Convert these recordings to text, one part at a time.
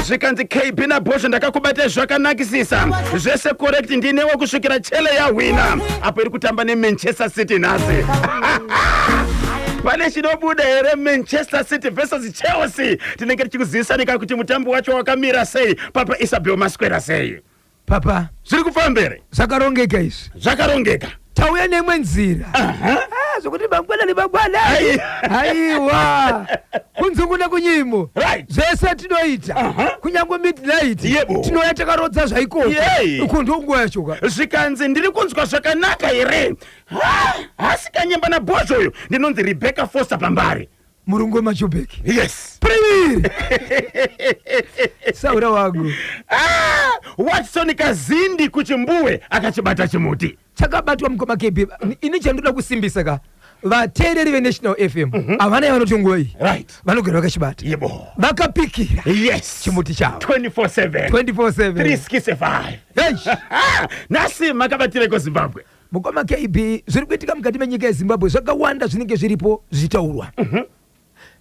Zvikanzi KB naBhozho, ndakakubata zvakanakisisa zvese, correct. Ndinewo kusvikira Chele yahwina apo iri kutamba neManchester City nhasi. Pane chinobuda here? Manchester City versus Chelsea. Tinenge tichikuzivisanika kuti mutambo wacho wakamira sei. Papa Isabel, maswera sei? Papa. Zviri kufambere? Zvakarongeka izvi. Zvakarongeka. Tauya neimwe nzira. Ah, zvokuti mangwana nemangwana. Aiwa, kunzungu nekunyimo. Zvese tinoita. Kunyange midnight. Tinouya takarodza zvaikoko. Uku ndonguva yachoka. Zvikanzi ndiri kunzwa zvakanaka here? Ha, hasi kanyemba naBhozho uyu. Ndinonzi Rebecca Foster pambari. Murungu wemachubeki. Yes. Priviri saura wangu. Ah, Watson Kazindi kuchimbuwe akachibata chimuti. Chakabatwa, mukoma KB. Ini chandoda kusimbisa ka, vateereri veNational FM havana yavanoti nguva iyi. Vanogara vakachibata. Vakapikira chimuti chavo. 24/7. 24/7. 365. Eish. Nhasi makabatireko Zimbabwe? Mukoma KB, zviri kuitika mukati menyika yeZimbabwe zvakawanda zvinenge zviripo zvichitaurwa.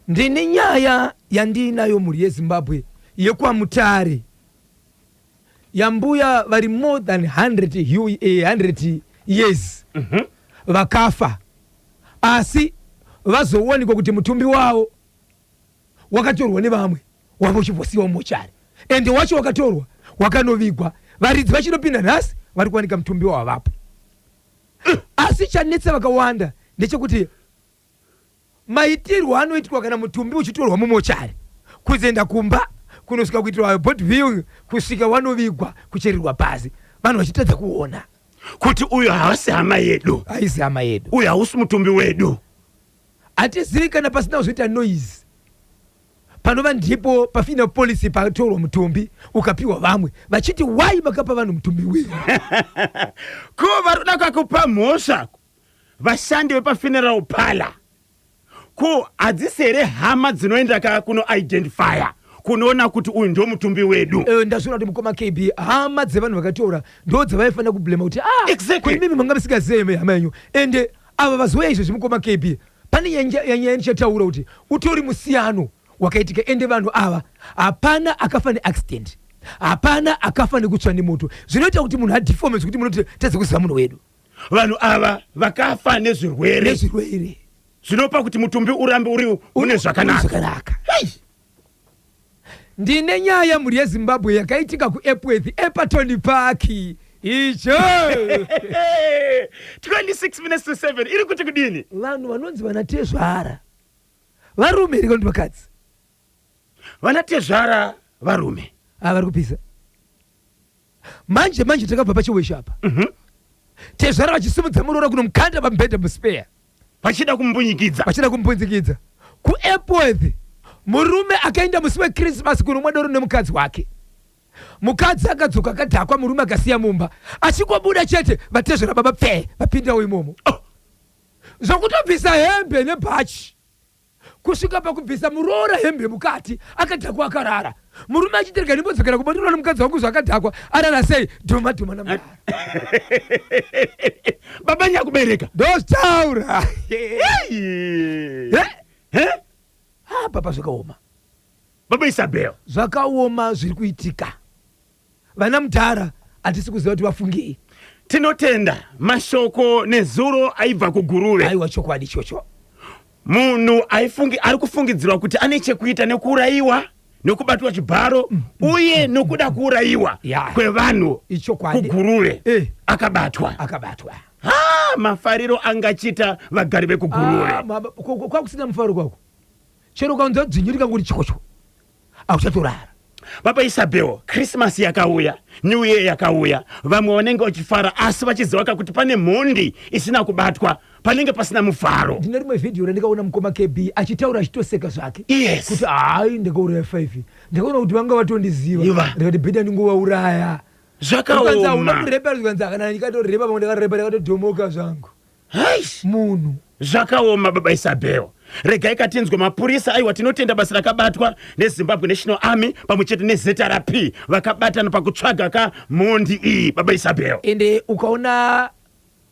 Ndine nyaya yandiinayo, mhuri yeZimbabwe, yekwaMutare, yambuya vari more than 100 years vakafa, asi vazowanikwa kuti mutumbi wavo wakatorwa nevamwe wava uchimbosiyiwa mumochari, ende wacho wakatorwa wakanovigwa. Varidzi vachinopinda nhasi vari kuwanika mutumbi wavapo. Asi chanetsa vakawanda ndechekuti maitirwo anoitwa kana mutumbi uchitorwa mumochari kuzoenda kumba, kunosvika kuitirwa body viewing, kusvika wanovigwa, kuchererwa pasi, vanhu vachitadza kuona kuti uyu haasi hama yedu. Haisi hama yedu. Uyu hausi mutumbi wedu. Hatizivi kana pasina kuzoita noise panova ndipo pafuneral policy patorwa mutumbi ukapiwa vamwe, vachiti why makapa vanhu mutumbi wenyu? Ko vari kuda kakupa mhosva vashandi vepafuneral parlour, ko hadzisi here hama dzinoenda ka kunoidentifya, kunoona kuti uyu ndo mutumbi wedu? Ndazviona kuti, mukoma KB, hama dzevanhu vakatora ndo dzavaifanira kublema kuti ah, kuimimi manga musingazive hama yenyu. Ende ava vazoya izvezvi, mukoma KB, pane nyaya yandichataura kuti utori musiyano wakaitika. Ende vanhu ava hapana akafa neaccident, hapana akafa nekutsva nemoto zvinoita kuti munhu adeforme zvekuti munoti tadze kuziva munhu wedu. Vanhu ava vakafa nezvirwere. Nezvirwere. Zvinopa kuti mutumbi urambe uri une zvakanaka. Zvakanaka. Ndine nyaya, mhuri yeZimbabwe, yakaitika kuEpworth, Epaton Park icho. 26 minutes to 7. Iri kuti kudini? Vanhu vanonzi vanatezvara varume here kana kuti vakadzi? Vanatezvara varume. Ava vari kupisa manje manje. Takabva pachiwesha apa, tezvara vachisimudza muroora kunomukanda pamubhedha muspare. Vachida kumbunyikidza. Vachida kumbunyikidza. KuEpworth, murume akaenda musi weChristmas kunomwa doro nemukadzi wake. Mukadzi akadzoka akadhakwa, murume akasiya mumba. Achingobuda chete, vatezvara baba pfee vapindawo imomo. Oh. Zvokutobvisa hembe nebhachi, kusvika pakubvisa muroora hembe mukati, akadhakwa akarara. Murume achiti, "Rega ndimbodzokera kumba nemukadzi wangu, zvakadhakwa arara sei." Dhuma dhuma namudara. Baba nyakubereka. Ndotaura. Hey. Eh? Eh? Ah, papa, zvakaoma. Baba Isabel. Zvakaoma zviri kuitika. Vana mudhara hatisi kuziva kuti vafungei. Tinotenda mashoko nezuro aibva kuGuruve. Aiwa, chokwadi ichocho. Munhu ari kufungidzirwa kuti ane chekuita nekuurayiwa, nekubatwa chibharo uye nokuda kuurayiwa kwevanhu Ichokwadi. kuGuruve akabatwa. Akabatwa. Ha, mafariro angachita vagari vekuGuruve. Ah, kwakusina mufaro kwako. Chero ukaunza dzvinyu rikangoti chocho, hauchatorara. Baba Isabel, Christmas yakauya, New Year yakauya, vamwe vanenge vachifara asi vachiziva kuti pane mhondi isina kubatwa, panenge pasina mufaro. Ndine rimwe vhidhiyo randikaona mukoma KB achitaura achitoseka zvake kuti, "Hai, ndakauraya 5, ndakaona kuti vanga vatondiziva, ndikati better ndingovauraya." Ukanzi hauna kurepa, zvikanzi kana ndikatorepa pamwe ndakarepa ndakatodhomoka zvangu. Hai. Munhu. Zvakaoma, baba Isabel. Regai katinzwe mapurisa. Aiwa, tinotenda basa rakabatwa neZimbabwe National Army pamwe chete neZRP vakabatana pakutsvaga ka mhondi iyi, baba Isabel. Ende ukaona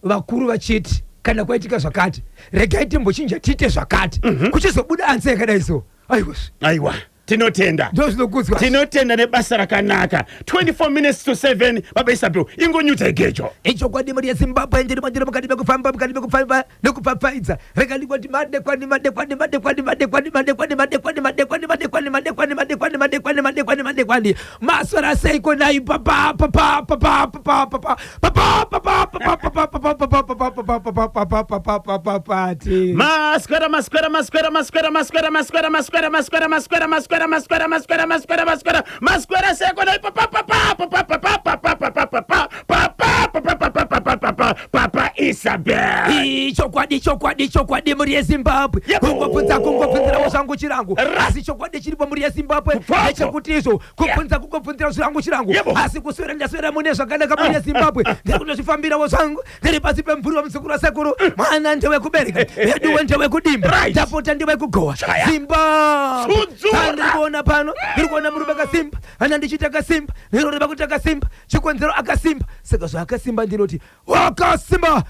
vakuru vachiti kana kwaitika zvakati, regai timbochinja tiite zvakati, kuchizobuda answer yakadai so, aiwa. Aiwa. Tinotenda. Ndozvinokudzwa. Tinotenda nebasa rakanaka. 24 minutes to 7, baba Isabel, ingonyuta igejo. Ichokwadi, mhuri yeZimbabwe, ndiri mandiri mukati mekufamba, mukati mekufamba nekupfapfaidza. Rega ndingoti madekwani, madekwani, madekwani, madekwani, madekwani, madekwani, madekwani, madekwani, madekwani, madekwani, madekwani, madekwani, madekwani. Maswera seiko nai? Papa papa papa papa papa papa papa papa papa papa papa papa papa papa papa pati. Maswera, maswera, maswera, maswera, maswera, maswera, maswera, maswera, maswera, maswera, maswera, maswera, maswera, maswera, maswera seko nai, papa papa papa papa papa papa papa papa papa papa papa papa papa Isabel. Chokwadi, chokwadi, chokwadi, mhuri yeZimbabwe. Yebo. Kungobvunza, kungobvunzirawo zvangu chirangu. Asi chokwadi chiripo, mhuri yeZimbabwe, Kupfapo. ndechekuti izvo kubvunza, kungobvunzira zvirangu, chirangu. Yebo. Asi kuswera ndaswera mune zvakanaka, mhuri yeZimbabwe. Ndiri kutozvifambirawo zvangu, ndiri pasi pemvuri wamuzukuru wasekuru. Mwana ndewekubereka, veduwe ndewekudimba. Right. Ndapota ndewekugowa. Chaya. Zimbabwe. Tsudzura. Ndiri kuona pano, ndiri kuona murume akasimba. Ana ndichiti akasimba, ndinoreva kuti akasimba chikonzero akasimba. Saka zvaakasimba, ndinoti wakasimba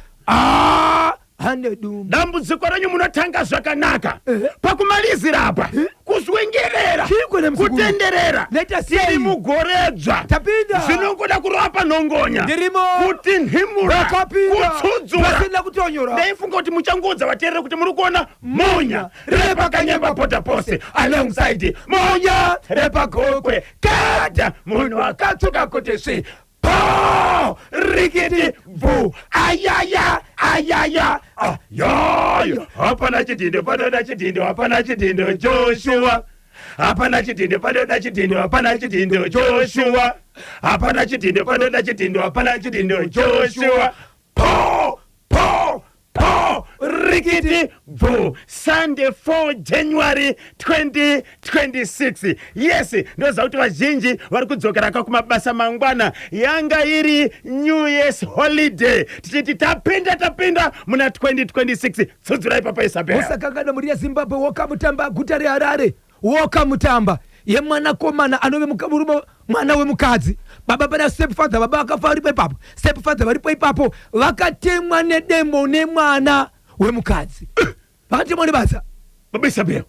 ane dumbu. Dambudziko renyu, munotanga zvakanaka, Eh. pakumalizira apa kuzwengerera. Chii nemuzukuru? Kutenderera. Ndaita sei? Tiri mugoredzva. Tapinda. Zvinongoda kurova panhongonya. Ndirimo. Kutinhimura. Wakapinda. Kutsudzura. Pasina kutonyora. Ndaifunga kuti muchangoudza vateereri kuti muri kuona Munya repakanyemba pota pose alongside Munya repaGokwe kada munhu akatsuka kuti svi po rikiti bvu ayaya ayaya ah, yoyo. Hapana chidhindo panoda chidhindo, hapana chidhindo Joshua, hapana chidhindo panoda chidhindo, hapana chidhindo Joshua, hapana chidhindo panoda chidhindo, hapana chidhindo Joshua. Po po po rikiti bvu. Sunday, 4 January 2026. Yes, ndoziva kuti vazhinji vari kudzokera kumabasa mangwana. Yanga iri New Year's holiday, tichiti tapinda, tapinda muna 2026. Tsudzurai, papa Isabel. Usakangana, mhuri yeZimbabwe, wokamutamba guta reHarare, wokamutamba yemwanakomana anove murume, mwana wemukadzi. Baba pana stepfather, baba vakafa varipo ipapo, stepfather varipo ipapo, vakatemwa nedemo nemwana wemukadzi, vakatemwa nebasa. Baba Isabel.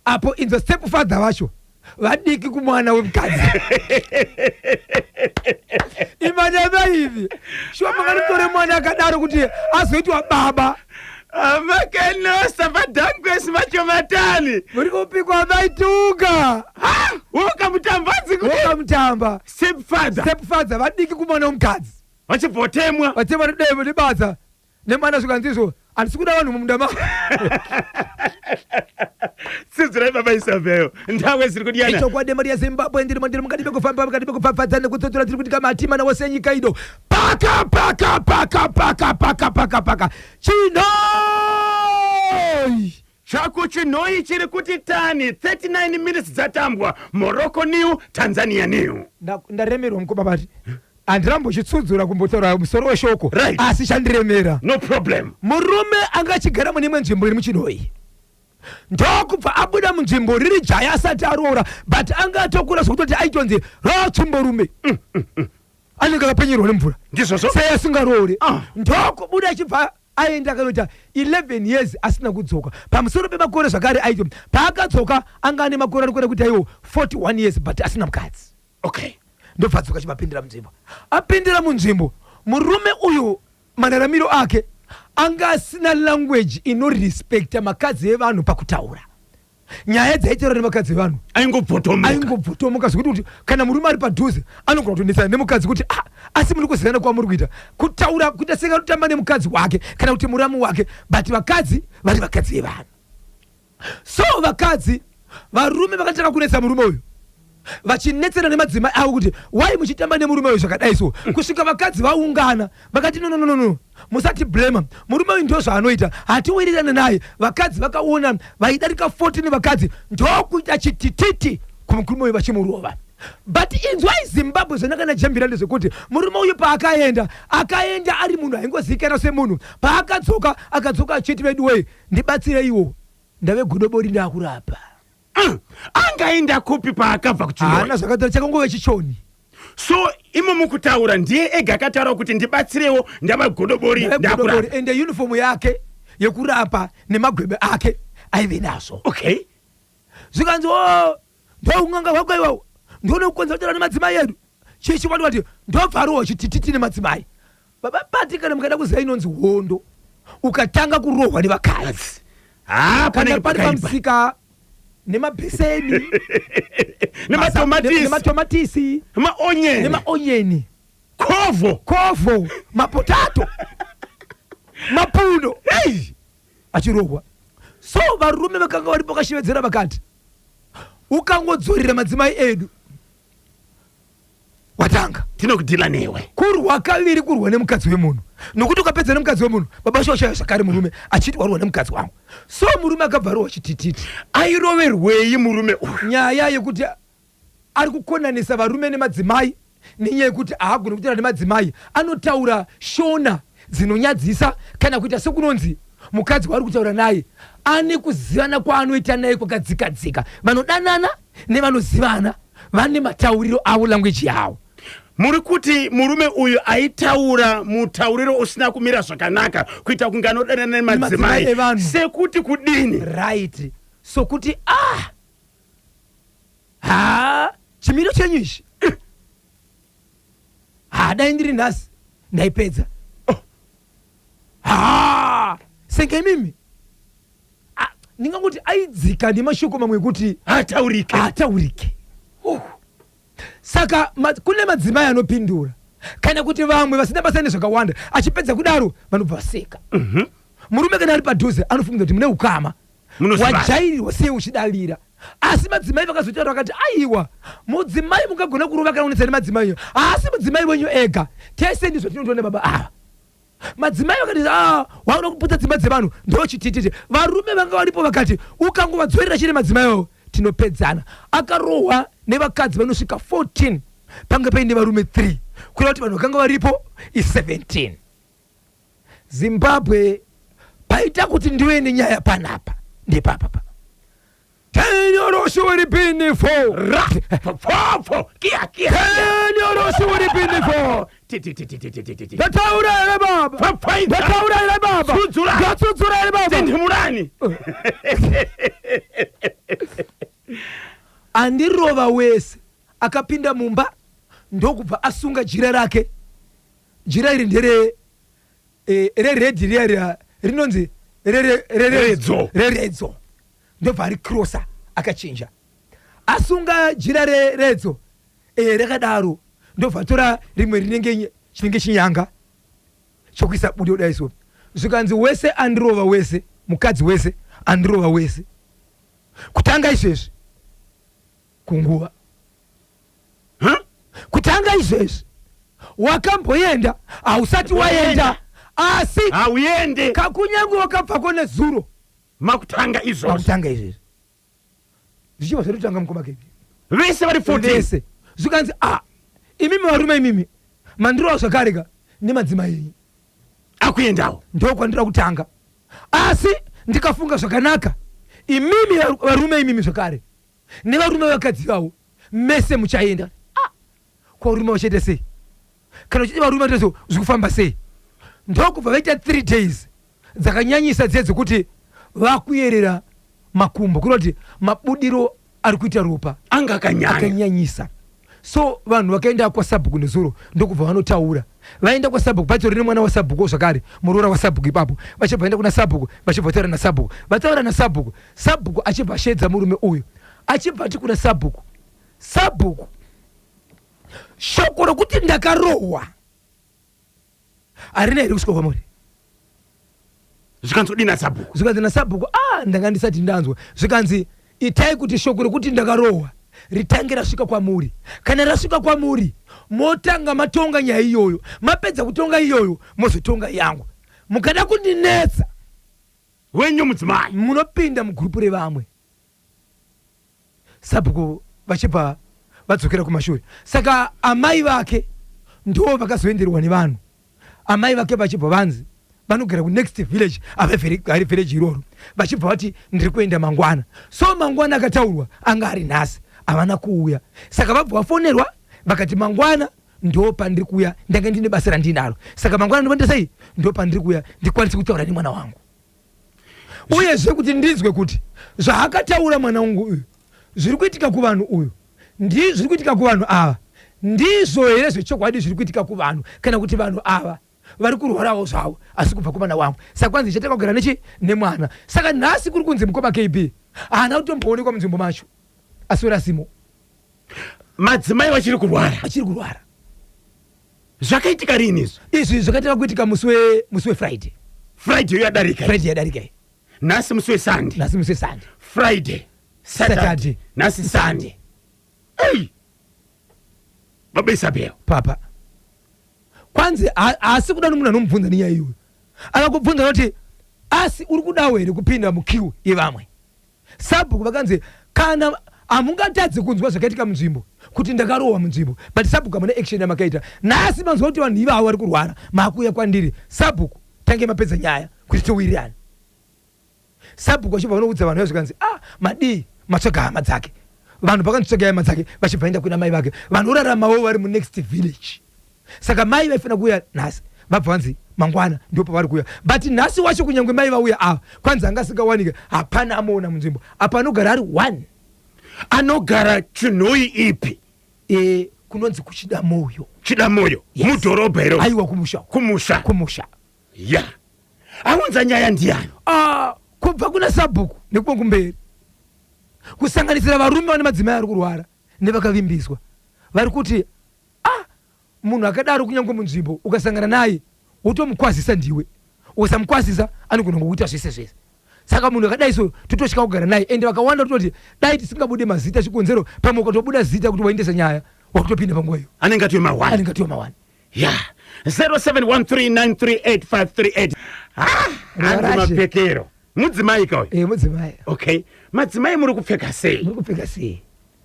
Apo inzo stepfather vacho vadiki kumwana wemukadzi. Imanema ivi, shuwa makatitore mwana akadaro kuti azoitwa baba? Amakenosa padhankwesi macho matani. Muri kupikwa maitunga. Wokamutambadzi kuti Wokamutamba. Stepfather. Stepfather vadiki kumwana wemukadzi. Vachibvotemwa. Vatemwa nedemo nebasa nemwana. Zvikanzizvo, handisi kuda vanhu mumunda ma. Tsidzurai, baba Isabel, ndawe ziri kudiyana. Ichokwadi, mari yeZimbabwe, ndiri mandiri mukati mekufamba, mukati mekupfapfadza nekutsotsora. Tiri kuti kamatima wose enyika ino, paka paka paka paka paka paka paka chinoi. Chakuchinhoi chiri kuti tani 39 minutes dzatambwa, Morocco 0, Tanzania 0. Ndaremerwa mukoma bati, handirambochitsudzura kumbotaura musoro weshoko. Asi chandiremera. No problem. Murume anga achigara mune imwe nzvimbo iri muChinhoi, ndokubva abuda munzvimbo riri jaya asati aroora, but anga atokura zvokutoti aitonzi ratsvimborume, anenge akapenyerwa nemvura. Ndizvozvo. Sei asingaroore? Ah. Ndokubuda achibva aenda akanoita 11 years asina kudzoka. Pamusoro pemakore zvakare aito paakadzoka anga ane makore ari kuera kuita iwo 41 years, but asina mukadzi. Ndobva adzoka achivapindira munzvimbo. Apindira munzvimbo, murume uyu mararamiro ake anga asina language inorespekta makadzi evanhu. Pakutaura nyaya dzaitaura nemakadzi evanhu, Aingobvotomuka. Aingobvotomuka zvekuti kuti kana murume ari padhuze anogona kutonetsana nemukadzi kuti, "Ah, asi muri kuzivana kwamuri kuita kutaura kuita senganotamba nemukadzi wake kana kuti muramu wake." But vakadzi vari vakadzi vevanhu. So vakadzi, varume vakatanga kunetsa murume uyu, vachinetsana nemadzimai avo kuti, "Wai muchitamba nemurume uyu zvakadai?" So kusvika vakadzi vaungana vakati, "No, no, no, no, no, musati blema murume uyu, ndo zvaanoita, hatiwirirane naye." Vakadzi vakaona vaidarika 14 vakadzi, ndokuita chitititi kumurume uyu vachimurova. But inzwai, Zimbabwe, zvanakana jambira ndezvekuti murume uyu paakaenda, akaenda ari munhu aingozivikanwa semunhu. Paakadzoka, akadzoka achiti, "Veduwei, ndibatsireiwo, ndave godobori, ndakurapa." Angaenda kupi paakabva Haana kuChinhoi? Zvakataura chakangove chichoni. So imo mukutaura ndiye ega akataura kuti, "Ndibatsirewo, ndava godobori, Ndave godobori." ndakurapa." Ende uniform yake yekurapa nemagwebe ake aive nazvo. Zvikanzi, "O, Ndoun'anga hwako iwawo ndonokukonza kutaura nemadzimai edu. Chichi wati wati ndobva arohwa chitititi nemadzimai. Baba Pati, kana mukada kuziva inonzi hondo, ukatanga kurohwa nevakadzi haa kana panenge pari pakaipa. pamusika nemabheseni, Nematomatisi. Nematomatisi. Maonyeni. Nemaonyeni. Kovho. Kovho, mapotato, mapundo. Hey! Achirohwa. So varume vakanga varipo vakashevedzera vakati, ukangodzorera madzimai edu watanga. Tinokudhila newe. Kurwa kaviri, kurwa nemukadzi wemunhu, nokuti ukapedza nemukadzi wemunhu, baba shoshaya zvakare murume achiti warwa nemukadzi wangu. So murume akabva arohwa chitititi. Airoverwei murume uyu? Nyaya yekuti ari kukonanisa varume nemadzimai nenyaya yekuti haagoni kutaura nemadzimai, anotaura Shona dzinonyadzisa, kana kuita sekunonzi mukadzi waari kutaura naye ane kuzivana kwaanoita naye kwakadzikadzika. Vanodanana nevanozivana vane matauriro avo, language yavo. Muri kuti murume uyu aitaura mutauriro usina kumira zvakanaka, kuita kunge anodanana nemadzimai nemadzimai evanhu. Sekuti kudini? Right, sokuti ah, ha, chimiro chenyu ichi, ha, dai ndiri nhasi ndaipedza. Ha, senge imimi. Ah, ndingangoti aidzika nemashoko mamwe ekuti hataurike. Haataurike. Saka kune madzimai anopindura, kana kuti vamwe vasina basa nezvakawanda, achipedza kudaro vanobva vaseka. Murume kana ari padhuze anofunga kuti mune ukama. Munozivana. Wajairirwa sei uchidavira. Asi madzimai vakazotaura vakati, aiwa, mudzimai mungagona kurova kana kunetsa nemadzimai, haasi mudzimai wenyu ega, tese ndizvo tinotoona baba ava. Madzimai vakati, a, wakuda kuputsa dzimba dzevanhu, ndochitititi. Varume vanga varipo vakati, ukangovadzorera chine madzimai avo tinopedzana. Akarohwa nevakadzi vanosvika 14, panga paine varume 3, kureva kuti vanhu vakanga varipo i17. Zimbabwe, paita kuti ndive nenyaya panapa ndepapapa tenyoroshuuripinifo. Ra pfopfo kia kia. Tenyoroshuuripinifo. Ti ti ti ti ti ti ti ti. Ndataura here baba? Pfapfaidza. Ndataura here baba? Tsudzura. Ndatsudzura here baba? Tindimurani. Andirova wese akapinda mumba, ndokubva asunga jira rake. Jira iri ndere rered riya riya rinonzi Redzo. Reredzo. Ndobva arikrosa, akachinja, asunga jira reredzo rakadaro, ndobva atora rimwe rinenge chinenge chinyanga chokuisa bude kudai. So zvikanzi, wese andirova wese, mukadzi wese andirova wese, kutanga izvezvi kunguva Huh? Kutanga izvezvi wakamboenda, hausati waenda, asi hauende. Kakunyange wakabvako nezuro, makutanga izvozvo. Pakutanga izvezvi zvichibva zvatotanga, mukoma Kevi. Vese vari 14. Vese. Zvikanzi, a, imimi varume, imimi mandirova zvakare ka nemadzimai enyu akuendawo. Ndokwandira kutanga, asi ndikafunga zvakanaka, imimi varume, imimi zvakare nevarume vakadzi vavo, mese muchaenda. Ah, kwarume vachaita sei? Kana uchiti varume vachaita sei, zviri kufamba sei? Ndokubva vaita 3 days dzakanyanyisa dziye dzekuti vakuyerera makumbo, kureva kuti mabudiro ari kuita ropa anga akanyanya. Akanyanyisa. So vanhu vakaenda kwasabhuku nezuro, ndokubva vanotaura. Vaenda kwasabhuku, patori nemwana wasabhuku zvakare, muroora wasabhuku ipapo. Vachibva vaenda kuna sabhuku, vachibva vataura nasabhuku. Vataura nasabhuku, sabhuku achibva ashedza murume uyu, achibva ati kuna sabhuku, "Sabhuku, shoko rokuti ndakarohwa harina here kusvika kwamuri?" Zvikanzi kudini nasabhuku? Zvikanzi nasabhuku, "A, ndanga ndisati ndanzwa." Zvikanzi, "Itai kuti shoko rekuti ndakarohwa ritange rasvika kwamuri. Kana rasvika kwamuri, motanga matonga nyaya iyoyo. Mapedza kutonga iyoyo, mozotonga yangu. Mukada kundinetsa, wenyu mudzimai munopinda mugurupu revamwe." Sabhuku vachibva vadzokera kumashure. Saka amai vake ndo vakazoenderwa nevanhu. Amai vake vachibva vanzi vanogara kunext village, ava village iroro, vachibva vati, "Ndiri kuenda mangwana." So mangwana akataurwa anga ari nhasi, havana kuuya. Saka vabva vafonerwa vakati, "Mangwana ndo pandiri kuuya, ndanga ndine basa randinaro, saka mangwana ndinoenda sei, ndo pandiri kuuya ndikwanise kutaura nemwana wangu, uyezve kuti ndinzwe kuti zvaakataura mwana wangu uyu." Zviri kuitika kuvanhu uyu ndi zviri kuitika kuvanhu ava ndizvo here zvechokwadi zviri kuitika kuvanhu, kana kuti vanhu ava vari kurwarawo zvavo asi kubva kumwana wangu? Saka kwanzi ndichatanga kugara nechi nemwana. Saka nhasi kuri kunzi mukoma KB haana kutomboonekwa munzvimbo macho, aswera asimo. Madzimai vachiri kurwara? Vachiri kurwara. Zvakaitika rini izvi? Izvi zvakatanga kuitika musi weFriday. Friday yadarika? Friday yadarika iyi. Nhasi musi weSunday. Nhasi musi weSunday. Friday, Saturday, nhasi Sunday. Ei, baba Isabel. Papa, kwanzi haasi kuda nomunhu anomubvunza nenyaya iyoyo. Akakubvunza kuti asi uri kudawo here kupinda muqueue yevamwe? Sabhuku vakanzi kana hamungatadzi kunzwa zvakaitika munzvimbo kuti ndakarohwa munzvimbo, but sabhuku hamuna action yamakaita. Nhasi manzwa kuti vanhu ivavo vari kurwara, makuuya kwandiri. Sabhuku, tange mapedza nyaya kuti tiwirirane. Sabhuku vachibva vanoudza vanhu zvikanzi, ah, madii matsvaga hama dzake? Vanhu pakanzi tsvagai hama dzake, vachibva vaenda kuna mai vake vanoraramawo vari munext village. Saka mai vaifanira kuuya nhasi, vabva vanzi mangwana ndipo pavari kuuya. But nhasi wacho kunyange mai vauya ava, kwanzi anga asingawanike, hapana amuona munzvimbo apa. Anogara ari one. Anogara Chinhoyi ipi? E, kunonzi kuChidamoyo. Chidamoyo? Yes. Mudhorobha iro? Aiwa, kumusha. Kumusha. Kumusha. Ya, aunza nyaya ndiani? Ah, kubva kuna sabhuku nekumwe kumberi, kusanganisira varume vane madzimai ari kurwara nevakavimbiswa, vari kuti, ah, munhu akadaro kunyange munzvimbo ukasangana naye wotomukwazisa ndiwe, ukasamukwazisa anogona kukuita zvese zvese. Saka munhu akadai so totosvika kugara naye. Ende vakawanda tototi dai tisingabude mazita, chikonzero pamwe ukatobuda zita kuti waendesa nyaya, wakutopinda panguva iyo. Anenge atiwe mawani. Anenge atiwe mawani. Ya, 0713938538. Hanzi mapfekero, mudzimai kauyu? E, mudzimai. Okay, madzimai muri kupfeka sei? Muri kupfeka sei?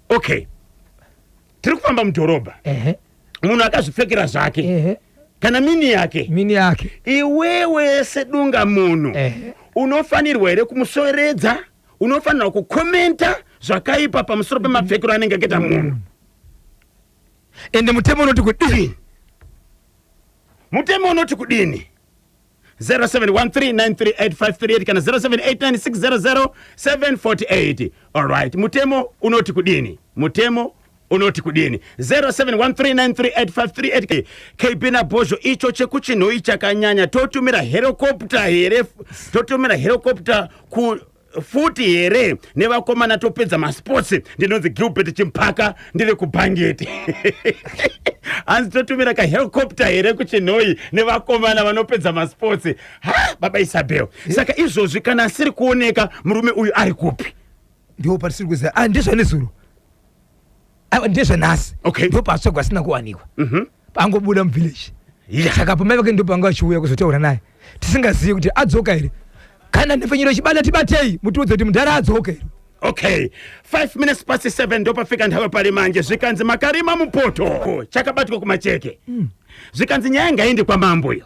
Okay, tiri kufamba mudhorobha, munhu akazvipfekera zvake, kana mini yake. Mini yake. Iwewe sedunga munhu unofanirwa here kumusoredza? Unofanirwa kukomenta zvakaipa pamusoro pemapfekero anenge akaita munhu? Ende mutemo unoti kudini? Mutemo unoti kudini? 0713938538 kana 0789600748. Alright, mutemo unoti kudini? Mutemo unoti kudini? 0713938538. KB naBhozho, icho chekuChinhoyi chakanyanya. Totumira helicopter here? Totumira helicopter ku futi here nevakomana topedza masports? Ndinonzi Gilbert Chimpaka, ndiri kuBhangeti. Hanzi totumira kahelicopter here kuChinhoyi nevakomana vanopedza masports? Ha, baba Isabel, saka izvozvi kana asiri kuoneka murume uyu, ari kupi? Ndipo patisiri kuziva. Ah, ndezvanezuro. Aiwa, ndezvanhasi. Ndipo patsvagwa asina kuwanikwa. Angobuda muvillage. Saka pamai vake ndipo panga vachiuya kuzotaura naye, tisingazivi kuti adzoka here. Kana nhepfenyuro ichibata, tibatei mutiudze kuti mudhara adzoka here. Okay, 5 minutes past 7 ndopafika nthawi pali manje. Zvikanzi makarima mupoto chakabatwa kumacheke. Zvikanzi nyaya ngaende kwamambo iyo.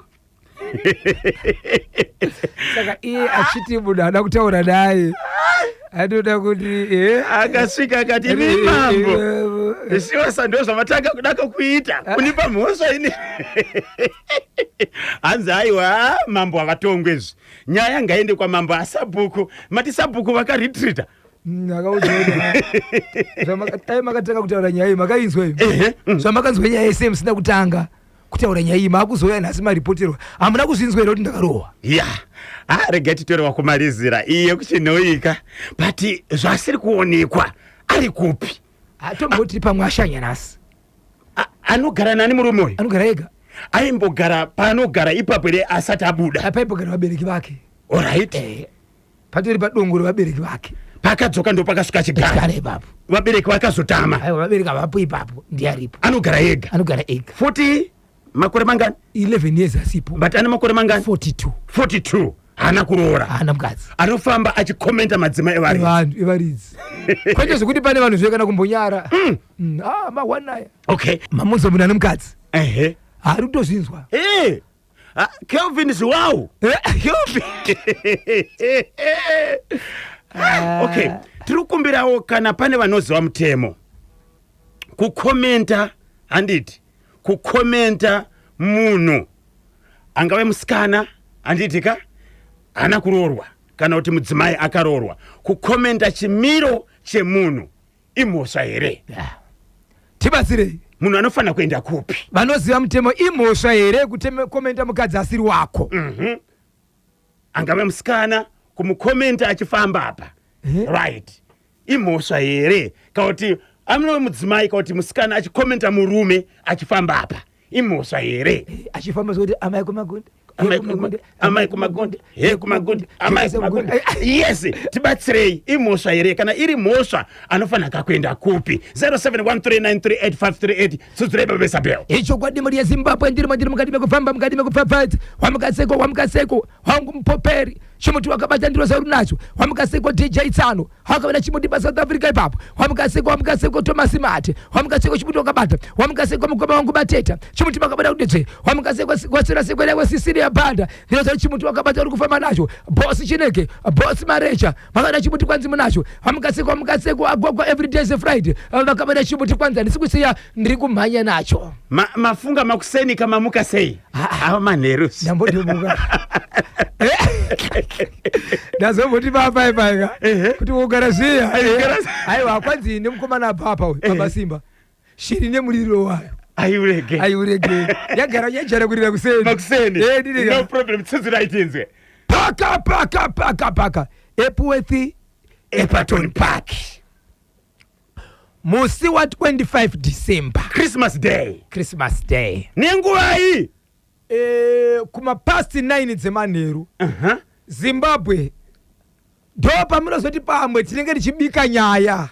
Saka iye achiti munhu haana kutaura naye, anoda kuti Akasvika akati, imi mambo, siwasa ndo zvamatanga kudaka kuita, kunipa mhosva ini. Hanzi aiwa, mambo havatongwe izvi, nyaya ngaende kwamambo. Asabhuku, mati sabhuku vakaretreata? Akaudzai makatanga kutaura nyaya iyi, makainzwa iyi. Zvamakanzwa nyaya yese musina kutanga kutaura nyaya iyi, maakuzouya nhasi maripoterwa, hamuna kuzvinzwa here kuti ndakarohwa? Ya, ha, regai titorewa kumalizira iye kuChinhoika, but zvasiri kuonekwa, ari kupi? Hatomboti pamwe ashanya nhasi. Anogara nani murume uyu? Anogara ega. Aimbogara paanogara ipapo here asati abuda? Apaimbogara vabereki vake. Alright. Patori padongo revabereki vake. Pakadzoka ndo pakasvika chigara. Chigara ipapo. Vabereki vakazotama? Aiwa, vabereki havapo ipapo, ndiye aripo. Anogara ega? Anogara ega. 40 makore mangani? 11 years asipo. But ane makore mangani? 42. 42, haana kuroora? Haana mukadzi. Anofamba achikomenta madzimai evaridzi? Vanhu evaridzi, kwete zvekuti pane vanhu zve kana kumbonyara. Ah, mahwanaya. Mamunzo munhu ane mukadzi. Haari kutozvinzwa. Ah, Kelvin Zwiwawu. Kelvin. Ah, okay, tiri kukumbirawo kana pane vanoziva mutemo kukomenta, handiti kukomenta munhu angave musikana, handiti ka, haana kuroorwa, kana kuti mudzimai akaroorwa, kukomenta chimiro chemunhu. Imhosva here? Tibatsirei. Munhu anofanira kuenda kupi? Vanoziva mutemo, imhosva here kukomenta mukadzi asiri wako? Angave musikana, kumukomenta achifamba apa. Right, imhosva here? Kana kuti amune mudzimai, kana kuti musikana achikomenta murume achifamba apa, imhosva here? Achifamba sokuti amai kumagunde. Amai kumagunde, amai kumagunde, he kumagunde, amai kumagunde. Yes, tibatsirei, imhosva here? Kana iri mhosva, anofanira kakuenda kupi? 0713938538. Tsudzurei, babesabel. Ichokwadi, mhuri yeZimbabwe, ndiri mandiri mukati mekufamba, mukati mekupfapfaidza. Wamukaseko, wamukaseko wangu mupoperi, chimuti wakabata ndiro saurunacho. Wamukaseko DJ Tsano, wakabata chimuti paSouth Africa ipapo. Wamukaseko, wamukaseko Thomas Mate, wamukaseko, chimuti wakabata. Wamukaseko mukoma wangu Bateta, chimuti makabata kudedzve. Wamukaseko wasera sekwera wesisiria bhanda, ndiro chimuti wakabata, uri kufamba nacho. Bosi Chineke, bosi Marecha, makabata chimuti kwanzi munacho. Wamukaseko, wamukaseko agwagwa, every day is a Friday, vakabata chimuti kwanzi handisi kusiya, ndiri kumhanya nacho. Mafunga makuseni kamamuka sei? Ah, ah. Ava manheru. Ndambotimuka, ndazomboti papaipaika kuti ugara zviya. Aiwa, kwanzi nemukomana apapa uyu, baba Simba, shiri nemuriro wayo aiurege. Aiurege, yagara yajara kurira kuseni. Makuseni. Ndirika. No problem, tsudzirai tinzwe. Paka paka paka paka Epworth, Epaton Park, musi wa25 December, Christmas Day. Christmas Day. Nenguva iyi? Kuma past 9 dzemanheru. Zimbabwe, ndo pamunozoti pamwe tinenge tichibika nyaya.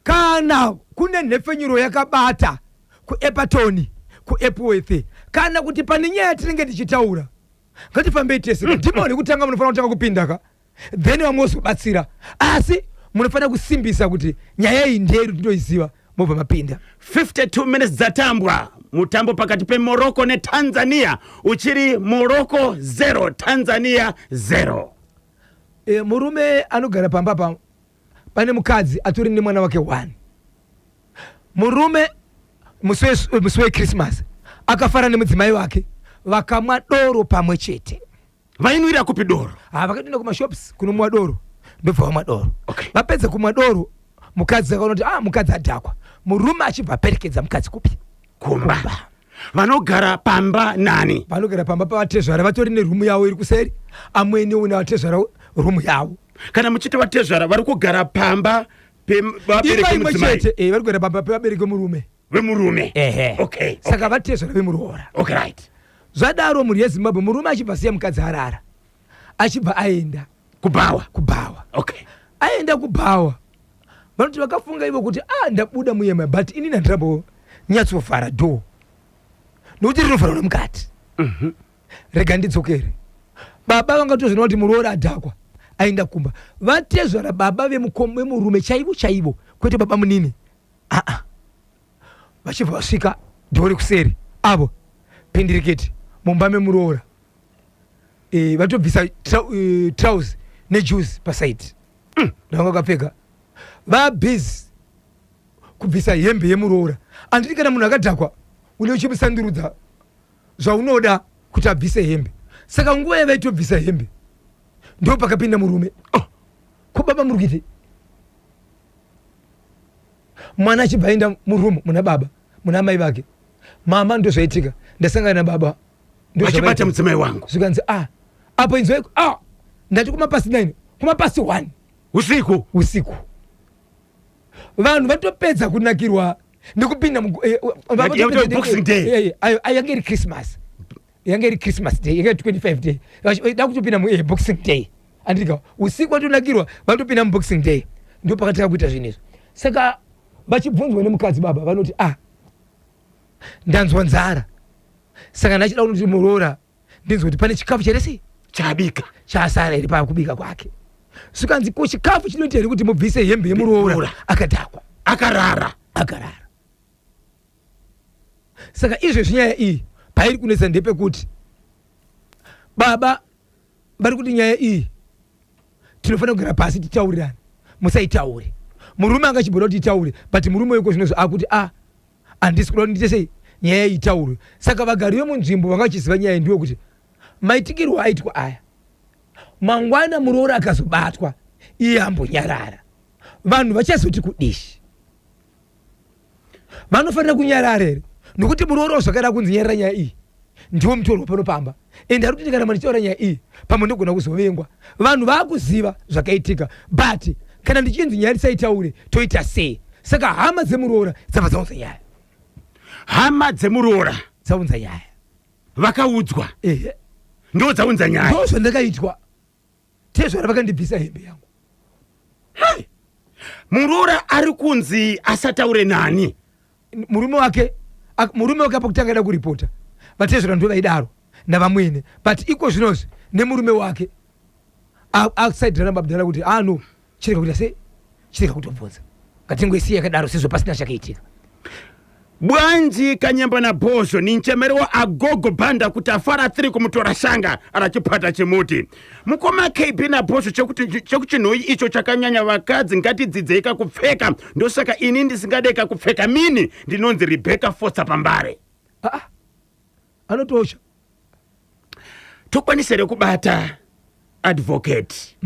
Kana kune nhepfenyuro yakabata kuEpatoni, kuEpworth, kana kuti pane nyaya tinenge tichitaura, ngatifambei tese. Dhimoni kutanga, munofanira kutanga kupinda ka, then vamwe vozobatsira, asi munofanira kusimbisa kuti nyaya iyi ndeyedu, tinoiziva, mobva mapinda. 52 minutes dzatambwa mutambo pakati peMorocco neTanzania, uchiri Morocco 0, Tanzania 0. Murume anogara pamba pa pane mukadzi atori nemwana wake 1. Murume musi weChristmas akafara nemudzimai wake, vakamwa doro pamwe chete. Vainwira kupi doro? Ha, vakatoenda kumashops kunomwa doro, ndobva vamwa doro. Vapedza kumwa doro, mukadzi akaona kuti, ah, mukadzi adhakwa. Murume achibva aperekedza mukadzi kupi? Kumba. Vanogara pamba nani? Vanogara pamba pavatezvara, vatori nerumu yavo iri kuseri, amwenewo navatezvara rumu yavo. Kana muchiti vatezvara, vari kugara pamba imba pevabereki imwe mudzimai? chete, vari kugara pamba pevabereki vemurume. Vemurume. Ehe. Saka vatezvara vemuroora. Okay, right. Zvadaro, mhuri yeZimbabwe, murume achibva siya mukadzi arara, achibva aenda kubhawa. Kubhawa. Aenda kubhawa, vanoti vakafunga ivo kuti, a, ndabuda muyema, but inini handirambo nyatsovhara door nokuti rinovharwa nemukati. Rega ndidzokere. Baba vangatozvona kuti muroora adhakwa, aenda kumba. Vatezvara baba vemurume chaivo chaivo, kwete baba munini, aa, vachibva vasvika door rekuseri avo, pindiriketi mumba memuroora. Vatobvisa trouser nejuzi pasaidi ndavanga vakapfeka, vabhizi kubvisa hembe yemuroora. Handiti kana munhu akadhakwa une uchimusandurudza zvaunoda kuti abvise hembe? Saka nguva yavaitobvisa hembe, ndo pakapinda murume. Oh, ko baba muri kuitei? Mwana achibva aenda murumu muna baba, muna amai vake. Mama, ndozvaitika, ndasangana nababa. Vachibata mudzimai wangu. Zvikanzi, ah, apo inzwai, ah, ndati kuma past 9, kuma past 1. Usiku. Usiku, vanhu vatopedza kunakirwa nekupinda Yakuti Boxing Day. Ayo yange iri Christmas, yange iri Christmas Day, yange iri 25 day. Da kutopinda muBoxing Day, andika? Usiku vatonakirwa, vatopinda muBoxing Day, ndo pakatanga kuita zvinhu izvi. Saka vachibvunzwa nemukadzi, baba vanoti, ah, ndanzwa nzara, saka ndachida kunoti muroora ndinzwa kuti pane chikafu chere sei. Chabika. Chasara here pakubika kwake? Zvikanzi, ko chikafu chinoita here kuti mubvise hembe yemuroora? Muroora. Akadhakwa. Akarara. Akarara. Saka izvezvi nyaya iyi pairi kunetsa ndepekuti baba vari kuti nyaya iyi tinofanira kugara pasi titaurirane, musaitaure. Murume angachibhoda kuti itaure, but murume weko zvinozvo akuti, a, handisi kuda kuti ndiite sei, nyaya iyi itaurwe. Saka vagari vemunzvimbo vanga vachiziva nyaya iyi ndiwo kuti maitikirwo aitwa aya, mangwana muroora akazobatwa iye ambonyarara. Vanhu vachazoti kudishi vanofanira kunyarara here? Nokuti muroora zvakada kunzi nyarara nyaya iyi, ndiwo mutorwa pano pamba, ende ari kuti ndikaramba ndichitaura nyaya iyi pamwe ndogona kuzovengwa. Vanhu vakuziva zvakaitika, but kana ndichinzi nyaya tisaitaure, toita sei? Saka hama dzemuroora dzabva dzaunza nyaya. Hama dzemuroora dzaunza nyaya. Vakaudzwa. Ehe. Ndo dzaunza nyaya. Ndo zvandakaitwa, tezvara vakandibvisa hembe yangu. Hey! Muroora ari kunzi asataure nani? Murume wake, murume wake pakutanga aida kuripota vatezvara, ndo vaidaro navamwene, but iko zvinozvi nemurume wake asaidirana babudana kuti ah no, chirega kuita sei, chirega kutobvunza, ngatingoisiya yakadaro sezvo pasina chakaitika. Bwanji kanyemba na bhozho ninchemere wa agogo bhanda kuti afara 3 kumutora shanga arachipata chimuti. Mukoma KB na bhozho, chekuchinhoyi icho chakanyanya. Vakadzi ngatidzidzei kakupfeka, ndosaka ini ndisingade kakupfeka mini. Ndinonzi Rebecca Foster pambare. Ah, anotosha. Tokwanisa here kubata Advocate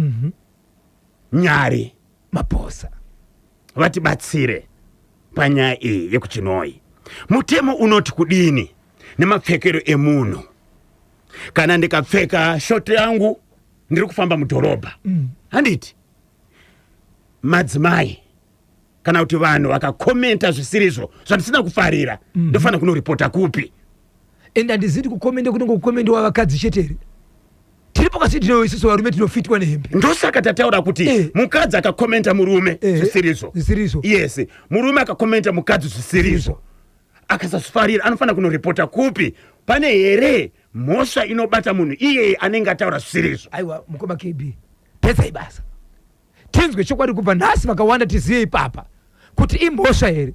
Nyari? Maposa. Vatibatsire panyaya iyi yekuChinhoyi. Mutemo unoti kudini nemapfekero emunhu? Kana ndikapfeka short yangu ndiri kufamba mudhorobha, handiti madzimai kana kuti vanhu vakakomenta zvisirizvo zvandisina kufarira, ndofanira kunoripota kupi? Ende handiziti kukomenda kunenge kukomendewa vakadzi chete here? Tiripo kasi tino isusu varume tinofitwa nehembe. Ndosaka tataura kuti mukadzi akakomenta murume zvisirizvo, Zvisirizvo. Yes, murume akakomenta mukadzi zvisirizvo akasazvifarira, anofanira kunoripota kupi? Pane here mhosva inobata munhu iyeye anenge ataura zvisirizvo? Aiwa, mukoma KB, pedzai basa tinzwe chokwadi kubva nhasi. Vakawanda tizive ipapa kuti imhosva here,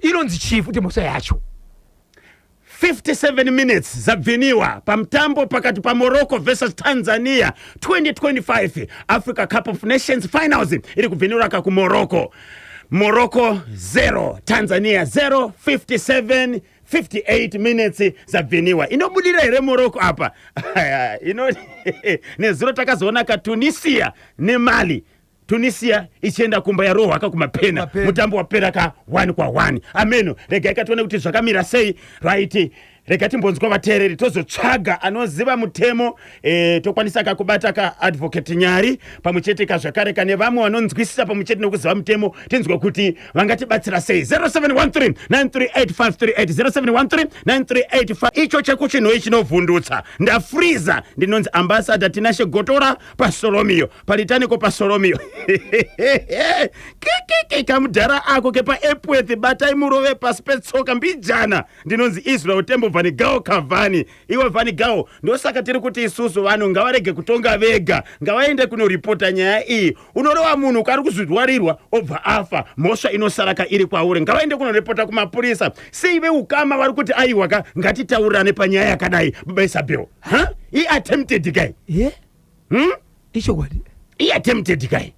inonzi chii futi mhosva yacho. 57 minutes zabviniwa pamutambo pakati paMorocco versus Tanzania, 2025 Africa Cup of Nations finals iri kubvinirwa ka kuMorocco. Morocco 0, Tanzania 0, 57 58 minutes zabviniwa. Inobudira here Morocco apa? Ino nezuro takazoona kaTunisia neMali, Tunisia ichienda kumba yarohwa ka kumapena. Kumapena. Mutambo wapera ka 1 kwa 1. Ameno, regai katione kuti zvakamira sei. Right, rega timbonzwa vateereri, tozotsvaga anoziva mutemo. Tokwanisa kakubata kaAdvocate Nyari pamwe chete kazvakare kane vamwe vanonzwisisa pamwe chete nekuziva mutemo, tinzwe kuti vangatibatsira sei. 0713 938538, 0713 9385. Icho chekuchinhoi chinovhundutsa, ndafriza. Ndinonzi Ambassador Tinashe Gotora paSolomio palitaniko paSolomio. Kikiki kamudhara ako kepaEpworth, batai murove pasi petsoka mbijana. Ndinonzi Israel Tembo Vanigao Kavani. Iwe Vanigao, ndosaka tiri kuti isusu vanhu ngavarege kutonga vega, ngavaende kunoripota nyaya iyi. Unorova munhu kari kuzvirwarirwa obva afa, mhosva inosaraka iri kwauri. Ngavaende kunoripota kumapurisa. Sei veukama vari kuti aiwa ka, ngatitaurirane panyaya yakadai? Baba Isabel, ha, iattempted kai? Ye. Ichokwadi. Iattempted kai?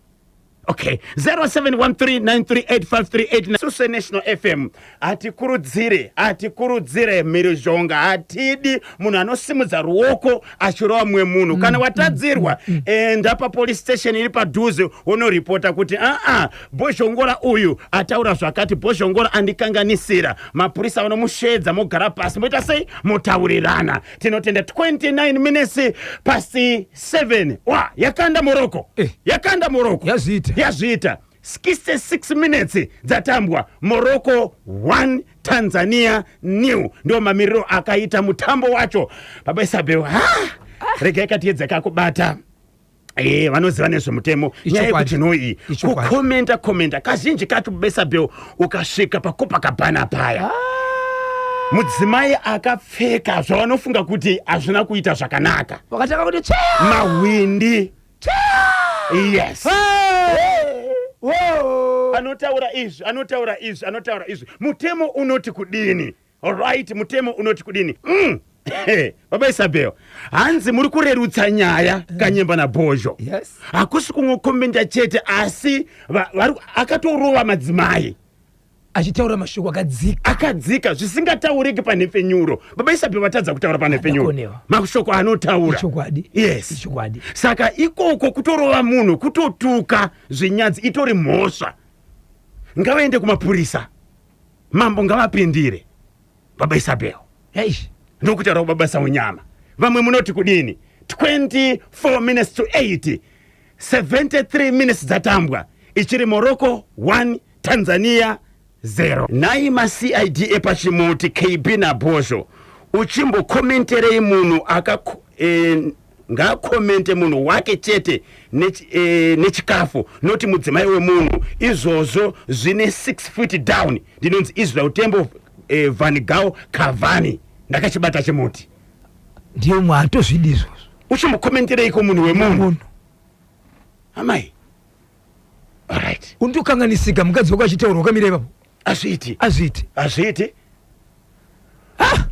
Okay, 0713938538. Suse National FM hatikurudzire, hatikurudzire mhirizhonga. Hatidi munhu anosimudza ruoko achirova mumwe munhu. Kana watadzirwa, enda papolice station iri padhuze wonoripota kuti aa, Bhozhongora uyu ataura zvakati, Bhozhongora andikanganisira. Mapurisa vanomushedza, mogara pasi, moita sei, motaurirana. Tinotenda. 29 minutes past 7. Wa yakanda Morocco. Yakanda Morocco. Yazviita. Yazviita. 66 minutes dzatambwa, Morocco 1, Tanzania 0. Ndo mamiriro akaita mutambo wacho. Baba Isabel, ha, regai katiedza kakubata vanoziva nezvemutemo nyaya yekuti noi Ichokwadi. Kukomenta komenta kazhinji kacho, baba Isabel, ukasvika paCopacabana paya, mudzimai akapfeka zvavanofunga kuti hazvina kuita zvakanaka, Wakatanga kuti cheya. Mahwindi, yes. Wo. Anotaura izvi, anotaura izvi, anotaura izvi. Mutemo unoti kudini? Alright, mutemo unoti kudini? Baba Isabel, hanzi muri kurerutsa nyaya kanyemba nabhozho. Hakusi kungokomenda chete, asi akatorova madzimai. Achitaura mashoko akadzika. Akadzika zvisingatauriki panhepfenyuro. Baba Isabel, vatadza kutaura panhepfenyuro. Adakonewa. Mashoko anotaura. Ichokwadi. Yes. Ichokwadi. Saka ikoko kutorova munhu, kutotuka zvinyadzi, itori mhosva. Ngavaende kumapurisa, mambo ngavapindire. Baba Isabel, Eish. Ndokutaura kubaba Saunyama. Vamwe munoti kudini? 24 minutes to 8, 73 minutes dzatambwa, ichiri Morocco 1, Tanzania 0. Nhai maCID epachimuti, KB naBhozho, uchimbokomenterei munhu aka ngaakomente munhu wake chete nechikafu, noti mudzimai wemunhu. Izvozvo zvine 6 feet down. Ndinonzi Israel Tembo, Van Gao Cavani. Ndakachibata chimuti. Ndiye umwe hatozvidi izvozvo. Uchimbokomentereiko munhu wemunhu? Munhu. Amai, alright. Undokanganisika mukadzi wako achitaura wakamira ipapo. Azviiti. Azviiti. Azviiti.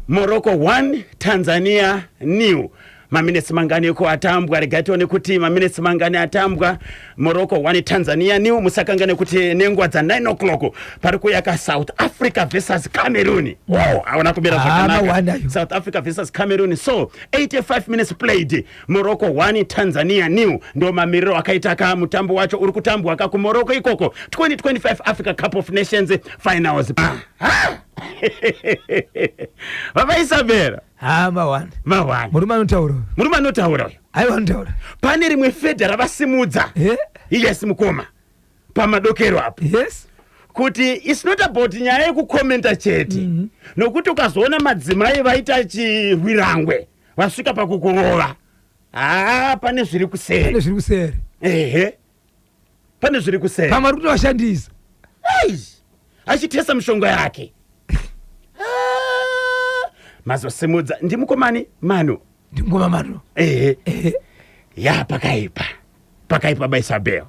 Morocco 1, Tanzania 0. Maminitsi mangani ko atambwa? Regai tione kuti maminitsi mangani atambwa. Morocco 1, Tanzania 0. Musakangane kuti nenguva dza9 o'clock pari kuyaka South Africa versus Cameroon. Wow, hauna kumira Ah, zvakanaka. mawanda. South Africa versus Cameroon. So 85 minutes played, Morocco 1, Tanzania 0. Ndo mamiriro akaita ka mutambo wacho uri kutambwa ka kuMorocco ikoko, 2025 Africa Cup of Nations finals. Ah! Baba Isabela. Ha, mawanda. Mawani. Murume anotaura. Murume anotaura uyu. Aiwa, anotaura. Pane rimwe fedha ravasimudza. Yes, mukoma, pamadokero apo, kuti it's not about nyaya yekukomenta chete, nokuti ukazoona madzimai vaita chirwirangwe, vasvika pakukurova, haa, pane zviri Pane kuseri. Zviri kuseri. Ehe, pane zviri kuseri. Pamwe ari kutovashandisa. Ei, achitesa mishonga yake. Ah, mazosimudza ndimukomani Manu. Ndingoma Manu. Ehe. Ya, pakaipa, pakaipa baIsabel,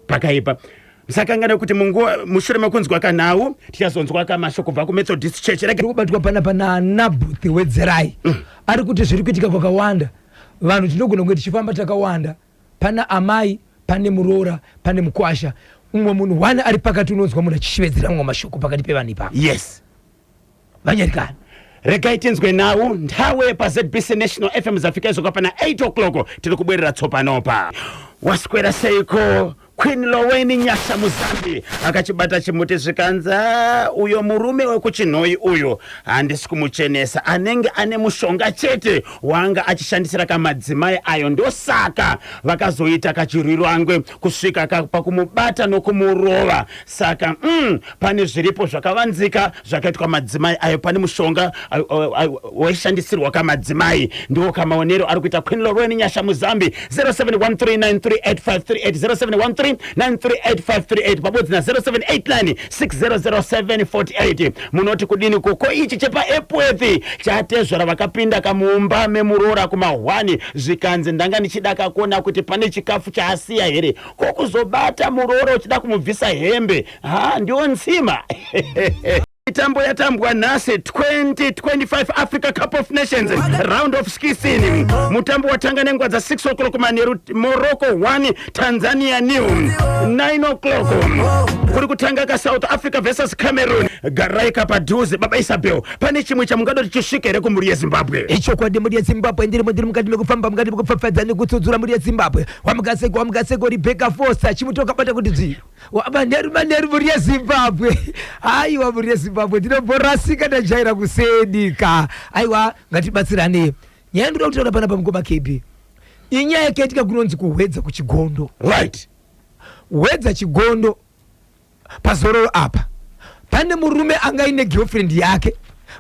pakaipa. Musakangana kuti munguva mushure mekunzwa kanhau tichazonzwa kamashoko kubva kuMethodist Church. Rega Tiri kubatwa panapa naNabhuthi Wedzerai. Ari kuti zviri kuitika kwakawanda. Vanhu tinogona kunge tichifamba takawanda, pana amai, pane muroora, pane mukwasha, umwe munhu one ari pakati, unonzwa munhu achishevedzera mamwe mashoko pakati pevanhu ipapo. Vanyarikana. Regai tinzwe nhau nthawe paZBC National FM. Zafika izvo pana 8 o'clock. Tiri kubwerera tsopanopa. Waswera seiko? Queen Loweni Nyasha Muzambi akachibata chimuti, zvikanza uyo murume wekuChinhoi uyo handisi kumuchenesa, anenge ane mushonga chete wanga achishandisira kamadzimai ayo, ndosaka vakazoita kachirwirangwe kusvika pakumubata nokumurova. Saka pane zviripo zvakavanzika zvakaitwa madzimai ayo, pane mushonga waishandisirwa kamadzimai. Ndiwo kamaonero ari kuita Queen Lorweni Nyasha Muzambi. 0713938538, 0713938538 pabodzi na 0789 600748. Munoti kudini koko ichi chepaEpworth chatezvara vakapinda kamumba memuroora kuma1, zvikanzi ndanga ndichida kakuona kuti pane chikafu chaasiya here, kokuzobata muroora uchida kumubvisa hembe? Ha, ndiwo nzima. Mitambo yatambwa nhasi, 2025 Africa Cup of Nations round of 16. Mutambo watanga nenguva dza6 o'clock manheru, Morocco 1, Tanzania 0. 9 o'clock kuri kutanga kaSouth Africa versus Cameroon. Garaika padhuze. Baba Isabel, pane chimwe chamungada kuti chisvike here kumhuri yeZimbabwe? Ichokwadi, mhuri yeZimbabwe, ndirimo, ndiri mukati mekufamba, mukati mekupfapfadza nekutsudzura mhuri yeZimbabwe. Wamugaseko, wamugaseko, Rebecca Foster, chimuti wakabata kuti dzvi. Manheru, manheru, mhuri yeZimbabwe. Aiwa, mhuri yeZimbabwe, ndinomborasika, ndajaira kusedika. Aiwa, ngatibatsiranei. Nyaya ndoda kutaura panapa, mukoma KB, inyaya yakaitika kunonzi kuHwedza, kuChigondo. Hwedza, Chigondo, pazororo apa pane murume anga aine girlfriend yake,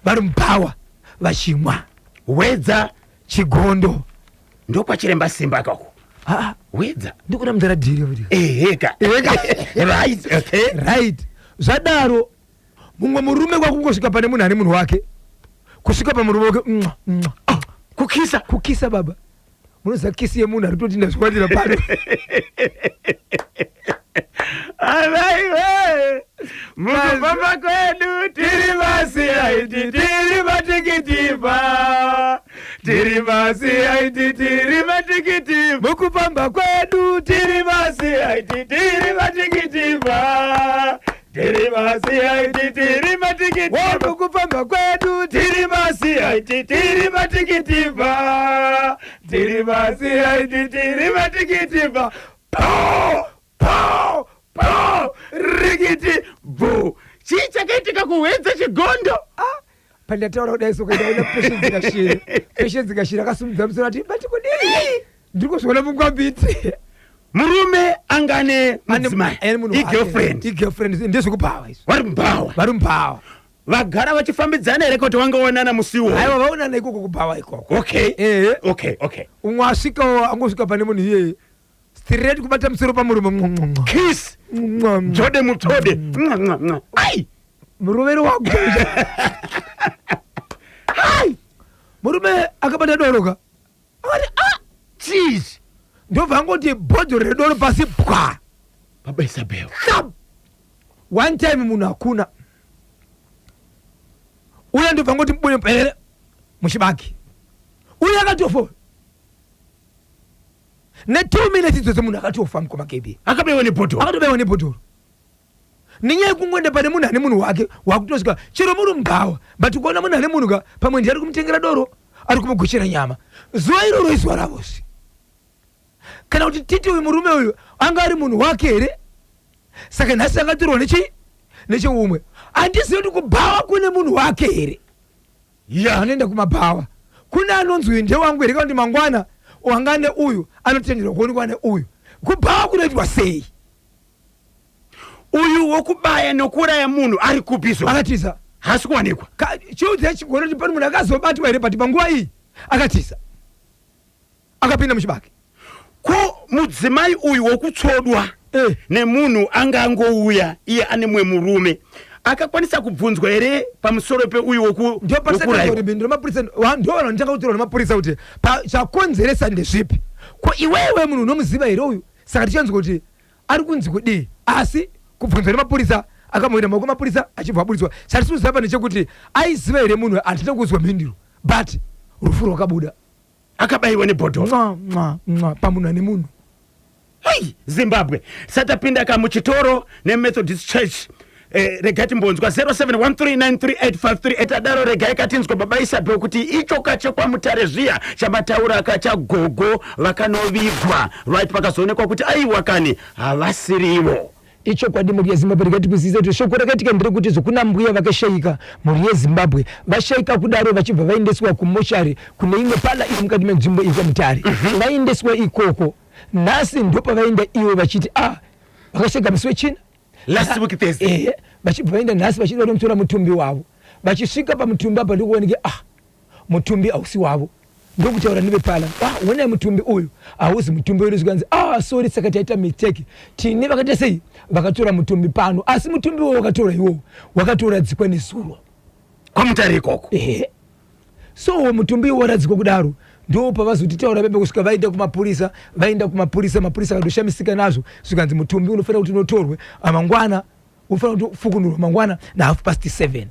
vari mubhawa vachimwa. Hwedza. Chigondo. Ndokwachiremba Simba kako. Ah, Hwedza. Ndikuna mudaradhiri kuti Eheka. Eheka. Right, okay. Right, zvadaro mumwe murume kwakungosvika pane munhu ane munhu wake, kusvika pamurume wake, mwa, mwa. Ah, kukisa. Kukisa, baba. Munoziva kisi yemunhu ari kutoti ndazviwanira pano. Avaiwe, mukufamba kwedu tiri maCID, tiri matikitivha, tiri maCID, tiri matikitivha. Mukufamba kwedu tiri maCID, tiri matikitivha, tiri maCID, tiri matikitivha. Mukufamba kwedu tiri maCID, tiri matikitivha, tiri maCID, tiri matikitivha. Po po po, rikiti. Chakaitika kuHwedza Chigondo. Ah, pandataura kudai so kaitaona Patience Kashiri. Patience Kashiri akasumudza musoro ati bati kudii, ndiri kuzviona mungwambiti. Murume anga ane mudzimai, igirlfriend. Igirlfriend, ndezvekubhawa izvo. Vari mubhawa. Vari mubhawa. Vagara vachifambidzana here, kuti vangaonana musiwo? Aiwa, vaonana ikoko kubhawa ikoko. Okay. Okay. Umwe asvikawo, angosvika pane munhu iyeye, straight kubata musoro pamurume. Kiss. Mwa, mwa. Tsvode mutsvode. Mwa, mwa, mwa. Ai. Murovero wako. Ai. Murume akabata doro ka, akati, "Ah." Cheese. Ndobva angoti bhodhoro redoro pasi, pwa. Baba Isabel. Thap! One time, munhu hakuna uye. Ndobva ngoti mubune perere muchibage uye akatofa ne2 minutes idzodzo. Munhu akatofa, mukoma KB. Akabewa nebhodhoro. Akatobewa nebhodhoro nenyaya yekungoenda pane munhu ane munhu wake. Wakutosvika chero muri mubhawa, but kuona munhu ane munhu ka, pamwe ndiye ari kumutengera doro, ari kumugochera nyama. Zuva iroro izuva ravosi. Kana kuti titi uyu murume uyu anga ari munhu wake here? Saka nhasi angatorwa nechi necheumwe. Handizivi kuti kubhawa kune munhu wake here. Anoenda kumabhawa kune anonzi uyu ndewangu here, kana kuti mangwana wanga neuyu anotenderwa kuonekwa neuyu? Kubhawa kunoitwa sei? Uyu wokubaya nokuuraya munhu ari kupi zo? Akatiza. Haasi kuwanikwa. Chiudza chigona kuti pane munhu akazobatwa here, but panguva iyi akatiza, akapinda muchibage. Ko mudzimai uyu wokutsvodwa nemunhu anga angouya iye ane mumwe murume, akakwanisa kubvunzwa here pamusoro peuyu wokurayiwa? Mhinduro mapurisa, ndo vanhu vanotanga kutorwa nemapurisa kuti chakonzeresa ndezvipi. Ko iwewe munhu unomuziva here uyu? Saka tichanzwa kuti ari kunzi kudii, asi kubvunzwa nemapurisa, akamboenda maoko mapurisa achibva aburitswa. Chatisi kuziva pane chekuti aiziva here munhu, hatina kuzwa mhinduro, but rufu rwakabuda. Akabayiwa nebhodhoro. Mwa mwa mwa, pamunhu ane munhu. Hei, Zimbabwe! Satapinda ka muchitoro neMethodist Church, regai timbonzwa 0713938538. Adaro, regai katinzwa baba Isabel kuti ichoka chekwaMutare zviya chamataura kachagogo vakanovigwa, right, pakazoonekwa kuti aiwa kani, havasirivo. Ichokwadi, mhuri yeZimbabwe, rikati kuzivisa kuti shoko rakaitika nderekuti zokuna mbuya vakashayika. Mhuri yeZimbabwe, vashayika kudaro, vachibva vaendeswa kumochari kune imwe parlour iri mukati menzvimbo iri kwaMutare. Vaendeswa ikoko nhasi, ndopavaenda ivo vachiti a vakashayika musi weChina. Last week Thursday. Ehe, vachibva vaenda nhasi vachida kunomutora mutumbi wavo. Vachisvika pamutumbi apa, ndikuoneke, ah, mutumbi hausi wavo. Ndokutaura neveparlour, "Ah, onai mutumbi uyu hauzi mutumbi wedu." Zvikanzi, "Ah, sorry, saka taita mistake, tine vakaita sei, vakatora mutumbi pano, asi mutumbi iwowo wakatora iwowo wakatoradzikwa nezuro." KwaMutare ikoko. Ehe, so mutumbi iwo waradzikwa kudaro, ndo pavazotitaura pepe kusvika vaenda kumapurisa. Vaenda kumapurisa, mapurisa akatoshamisika nazvo. Zvikanzi mutumbi unofanira kuti unotorwe mangwana, unofanira kuti ufukunurwe mangwana na7:30.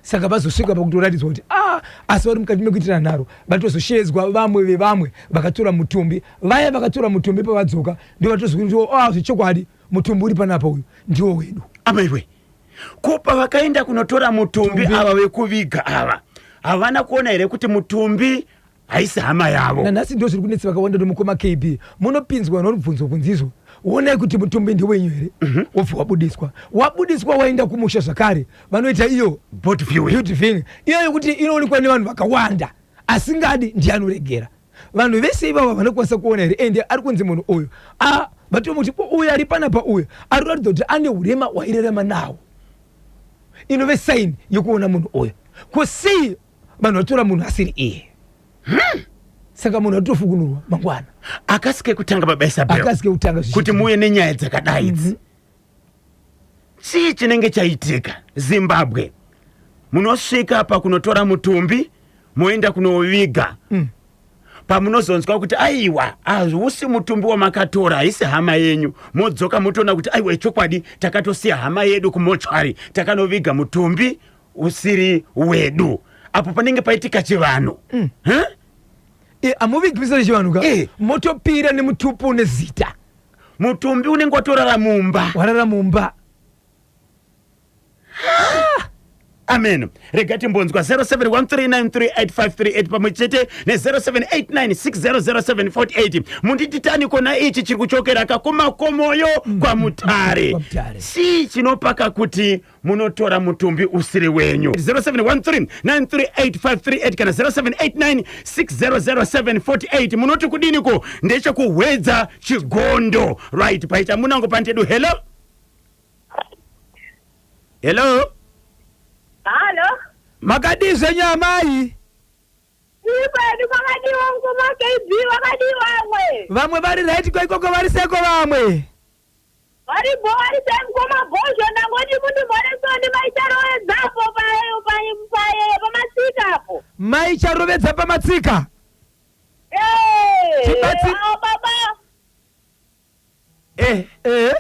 Saka vazosvika pakutoratidzwa kuti a asi vari mukati mekuitira nharo. Vatozoshedzwa vamwe vevamwe vakatora mutumbi. Vaya vakatora mutumbi pavadzoka, ndo vatozwi kuti, "Ah, zvechokwadi mutumbi uri panapa uyu ndiwo wedu." Amaiwe, ko pavakaenda kunotora mutumbi, Mutumbi. ava vekuviga ava havana kuona here kuti mutumbi haisi hama yavo? Nanhasi ndo zviri kunetsa vakawanda nomukoma KB. Munopinzwa norubvunzo kunzizvo, "Onai kuti mutumbi ndewenyu here?" Wobva wabudiswa, wabudiswa, waenda kumusha zvakare, vanoita iyo Body viewing. Body viewing iyo yekuti inoonekwa nevanhu vakawanda, asingadi ndianoregera. Vanhu vese ivava vanokwanisa kuona here? Ende ari kunzi munhu uyu a vatomuti uyu ari panapa uyu ari kuratidza kuti ane urema hwairarama nawo, inove sign yekuona munhu uyu. Ko sei vanhu vatora munhu asiri iye? Saka munhu atofukunurwa mangwana. Akasi kekutanga, baba Isabel, Akasi kekutanga kuti zvichiitika. muuye nenyaya dzakadai idzi. Chii chinenge chaitika, Zimbabwe? Munosvika pakunotora mutumbi, moenda kunoviga, pamunozonzwa kuti aiwa, hausi mutumbi wamakatora, haisi hama yenyu, modzoka motoona kuti aiwa, chokwadi takatosiya hama yedu kumochwari, takanoviga mutumbi usiri wedu. Apo panenge paitika chivanhu. Huh? Hamuvigi pisana chivanhu ka. Motopira nemutupo une zita. Mutumbi unenge watorara mumba. Warara mumba. Amen. Rega timbonzwa 0713938538 pamwe chete ne0789600748. Mundititani kona ichi chiri kuchokeraka kumakomoyo kwaMutare. KwaMutare. Chii chinopaka kuti munotora mutumbi usiri wenyu? 0713938538 kana 0789600748. Munoti kudiniko? Ndechekuhwedza chigondo. Right, paita munango pantedu. Hello, hello. Halo. Makadii zvenyu amai? Ikwenu kwakadiwa, mukoma KB, wakadiwa vamwe? Vamwe vari right kwaikoko, vari seko vamwe? Varipo, vari sei mukoma Bhozho? Ndangoti mundimhoresoni maicharovedzapo pamatsika apo. Maicharovedza pamatsika. Eh, Tibatsi- awo baba. Eh. Eh,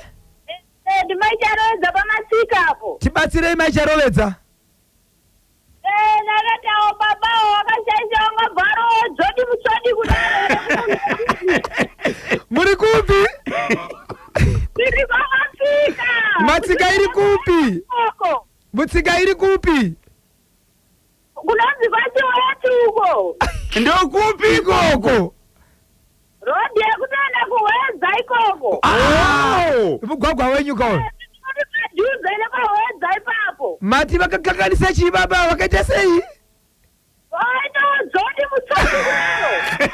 ndimaicharovedza pamatsika apo. Tibatsirei, maicharovedza. Eh, ndakati awo babawo wakashaisha wangabvaro dzodi mutsodi kudaro. Muri kupi? Tiri kwamatsika. Matsika iri kupi? Ikoko. Mutsika iri kupi? Kunonzi kwachiweti uko. Ndokupi ikoko? Rodhi yekutoenda kuHwedza ikoko. Oh! Mugwagwa wenyu kawo. Uri padhuze nepaHwedza ipapo. Mati vakakanganisa chii baba? Vakaita sei? Vaitawo dzodi mutsodi kudaro.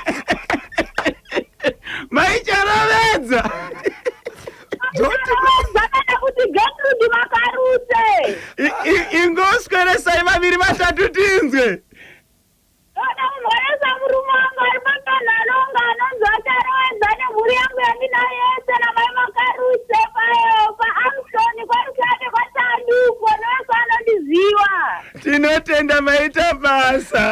Maicharovedza. Dzoti- Zvakada kuti Gertrude Makarutse. Ingosweresai vaviri vatatu tinzwe. Toda kumhoresa murume wangu ari pakanhalonga anonzi acharovedza nemhuri yangu yandinayo yese namai Makarutse payo paAmsoni kwaRusate kwaTanduko nevese vanondiziva. Tinotenda, maita basa.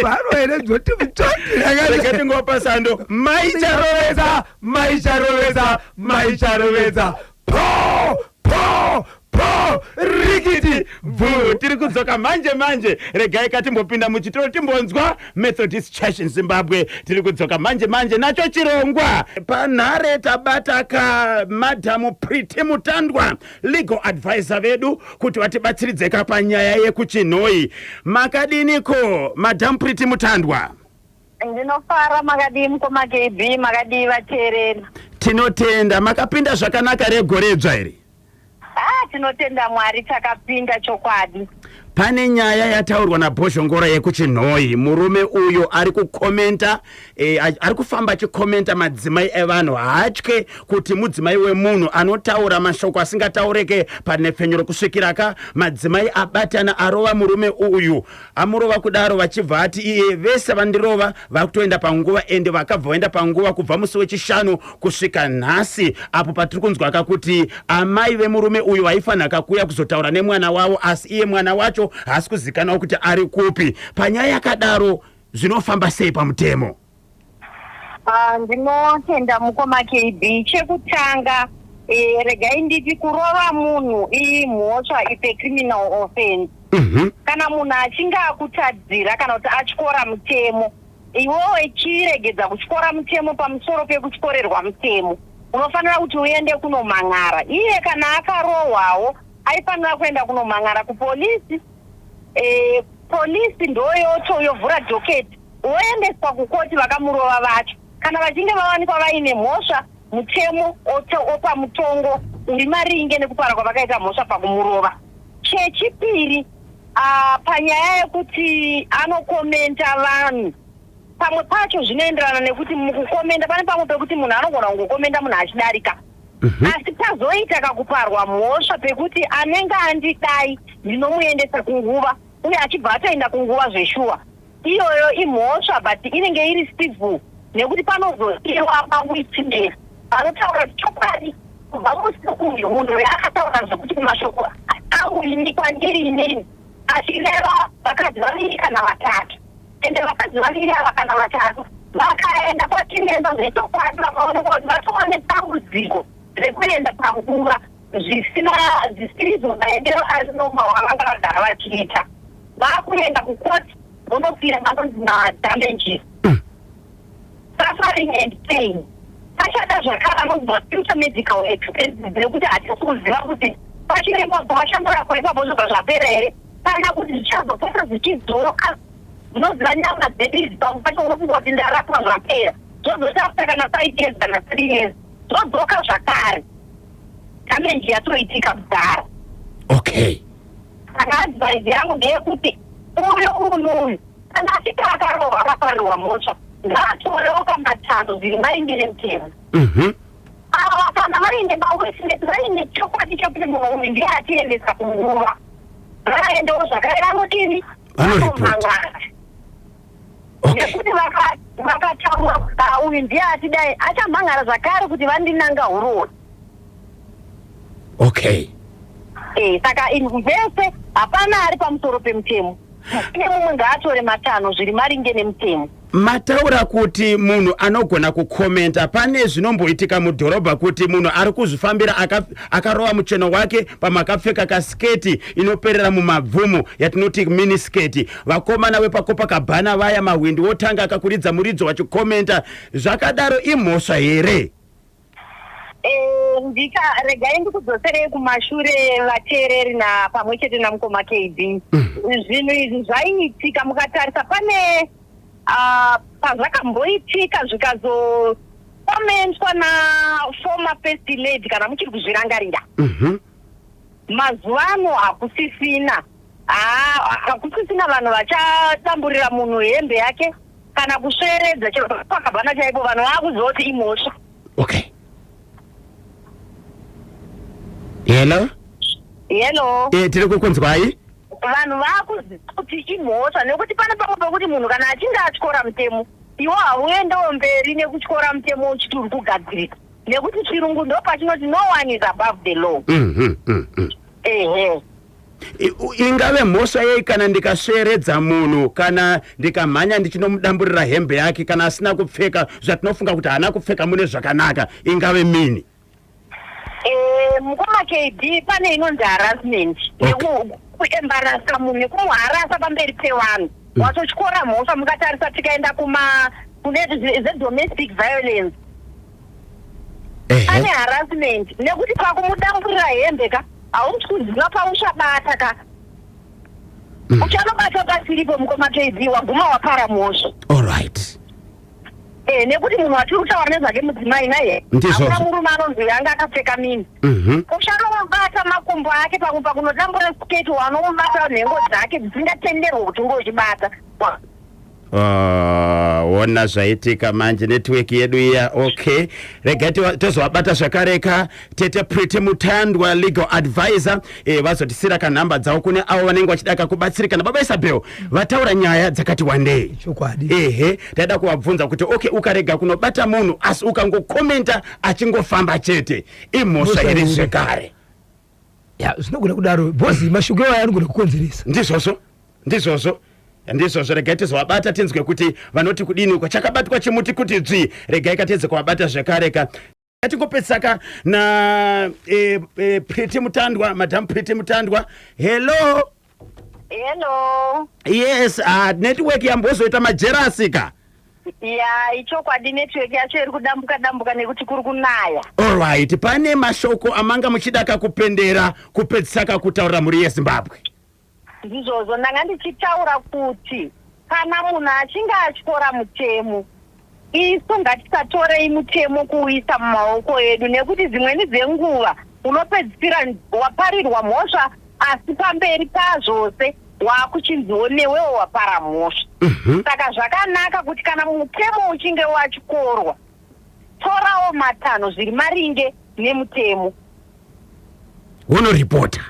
Bharo here dzoti mutsodi? Rega tingopa sando maicharovedza. Maicharovedza, maicharovedza, maicharovedza, po po po, rikiti. Bvu, tiri kudzoka manje manje. Regai katimbopinda muchitoro timbonzwa Methodist Church in Zimbabwe. Tiri kudzoka manje manje nacho chirongwa panhare. Tabata ka Madhamu Priti Mutandwa, legal advisor vedu, kuti vatibatsiridzeka panyaya yekuChinhoi. Makadiniko, Madhamu Priti Mutandwa? Ndinofara, makadii mukoma KB, makadii vateereri? Tinotenda. Makapinda zvakanaka regoredzva iri? Ah, tinotenda Mwari, takapinda chokwadi. Pane nyaya yataurwa naBhozhongora yekuChinhoi. Murume uyo ari kukomenta, ari kufamba achikomenta madzimai evanhu. Haatye kuti mudzimai wemunhu, anotaura mashoko asingataurike panhepfenyuro, kusvikira ka madzimai abatana arova murume uyu. Amurova kudaro, vachibva ati iye vese vandirova vakutoenda panguva, ende vakabva vaenda panguva kubva musi weChishanu kusvika nhasi, apo patiri kunzwaka kuti amai vemurume uyu vaifanira kuuya kuzotaura nemwana wavo, asi iye mwana wacho haasi kuzikanwa kuti ari kupi. Panyaya yakadaro zvinofamba sei pamutemo? Ah, ndinotenda mukoma KB. Chekutanga, regai nditi kurova munhu imhosva, it's a criminal offense. Kana munhu achinge akutadzira kana kuti atyora mutemo, iwewe chiregedza kutyora mutemo. Pamusoro pekutyorerwa mutemo, unofanira kuti uende kunomhan'ara. Iye kana akarohwawo aifanira kuenda kunomhan'ara kupolisi. Polisi ndoyoto yovhura docket, voendeswa kukoti vakamurova vacho. Kana vachinge vawanikwa vaine mhosva, mutemo opa mutongo uri maringe nekupara kwavakaita mhosva pakumurova. Chechipiri, panyaya yekuti anokomenta vanhu, pamwe pacho zvinoenderana nekuti mukukomenda pane pamwe pekuti munhu anogona kungokomenda munhu achidarika, asi pazoita kakuparwa mhosva pekuti anenge andidai ndinomuendesa kunguva, uye achibva atoenda kunguva zveshuwa, iyoyo imhosva, but inenge iri civil, nekuti panozodiwa mawitness vanotaura chokwadi kubva musi uyu munhu uyu akataura zvekuti mashoko angu ini kwandiri inini achireva vakadzi vaviri kana vatatu, ende vakadzi vaviri ava kana vatatu vakaenda kwatiremba zvechokwadi vakaonekwa kuti vatova nedambudziko rekuenda panguva zvisina zvisirizo maendero ari normal avanga vagara vachiita, vakuenda kukoti vonopira vanonzi madamages, suffering and pain. Pachada zvakare anonzi mafuture medical expenses, nekuti hatisi kuziva kuti Pachiremba vachamborapwa ipapo zvobva zvapera here, kana kuti zvichazopota zvichidzoka? Unoziva nyama dzedu idzi, pamwe pacho unofunga kuti ndarapwa zvapera, zvozotafta kana 5 years kana 3 years, zvodzoka zvakare, damage yatoitika kudhara. Saka advice yangu ndeyekuti uyo uyu kana achinge akarohwa, akaparirwa mhosva, ngaatorewo kamatanho zviri maringe nemutemo. Ava kana vaine mawitness, vaine chokwadi chekuti munhu uyu ndiye atiendesa kunguva, vaendewo zvakare vanodini? Vanoripota. Vanomangara. Nekuti vakataura kuti, "Ah, uyu ndiye atidai," achamhangara zvakare kuti vandinanga huroyi. Saka vese hapana ari pamusoro pemutemo. Ine mumwe ngaatore matanho zviri maringe nemutemo. Mataura kuti munhu anogona kukomenta. Pane zvinomboitika mudhorobha kuti munhu ari kuzvifambira akarova mucheno wake, pamwe akapfeka kasiketi inoperera mumabvumo, yatinoti miniskirt, vakomana vepaCopacabana vaya, mahwindi wotanga akakuridza muridzo vachikomenta zvakadaro. Imhosva here? Ndika regai ndikudzoserei kumashure, vateereri na pamwe chete namukoma KB. Zvinhu izvi zvaiitika. Mukatarisa pane pazvakamboitika zvikazokomentwa naformer first lady, kana muchiri kuzvirangarira. Mazuva ano hakusisina, hakusisina vanhu vachadamburira munhu hembe yake kana kusveredza chero pakabhana chaipo. Vanhu vaakuziva kuti imhosva. Okay, hello? Hello. Tiri kukunzwai. Vanhu vaakuziva kuti imhosva, nekuti pane pamwe pekuti munhu kana achinge atyora mutemo, iwo hauendewo mberi nekutyora mutemo uchiti uri kugadzirisa, nekuti chirungu ndo pachinoti no one is above the law. Ehe. Ingave mhosva yei kana ndikasveredza munhu, kana ndikamhanya ndichinomudamburira hembe yake kana asina kupfeka zvatinofunga kuti haana kupfeka mune zvakanaka? Ingave mini? Mukoma KD, pane inonzi harassment. Kuembarasa munhu nekumuharasa pamberi pevanhu, watotyora mhosva. Mukatarisa, tikaenda kuma kune zedomestic violence, pane harassment, nekuti pakumudamburira hembe ka, hausi kuziva pauchabata ka. Uchanobata pasiripo, mukoma KD, waguma wapara mhosva. All right. Nekuti munhu watiri kutaura nezvake mudzimai naye. Ndizvozvo. Hakuna murume anonzi anga akapfeka mini. Uchanomubata makumbo ake, pamwe pakunodambura siketi wanomubata nhengo dzake dzisingatenderwe kuti unge uchibata. Ah, ona zvaitika manje, network yedu iya. Okay, regai tozovabata zvakareka. Tete Pretty Mutandwa, legal advisor, vazotisira kanhamba dzavo kune avo vanenge vachida kakubatsirikana. Baba Isabel vataura nyaya dzakati wandei. Chokwadi. Ehe, taida kuvabvunza kuti okay, ukarega kunobata munhu asi ukangokomenta achingofamba chete, imhosva Mhosva here here? zvekare? Ya, zvinogona kudaro, because mashoko iwayo anogona kukonzeresa. Ndizvozvo, ndizvozvo, ndizvozvo. Regai tizovabata tinzwe kuti vanoti kudini uko. Chakabatwa chimuti kuti dzvi. Regai katedze kuvabata zvekare ka. Tingopedzisaka na Pretty Mutandwa, Madam Pretty Mutandwa. Hello? Hello. Yes, network yambozoita majerasi ka. Ya, ichokwadi, network yacho iri kudambuka dambuka nekuti kuri kunaya. Alright, pane mashoko amanga muchida kakupendera kupedzisaka kutaurira mhuri yeZimbabwe? Ndizvozvo, ndanga ndichitaura kuti kana munhu achinge atyora mutemo, isu ngatisatorei mutemo kuuisa mumaoko edu, nekuti dzimweni dzenguva unopedzisira waparirwa mhosva, asi pamberi pazvose waakuchinziwo newewo wapara mhosva. Saka zvakanaka kuti kana mutemo uchinge watyorwa, torawo matanho zviri maringe nemutemo. Unoripota.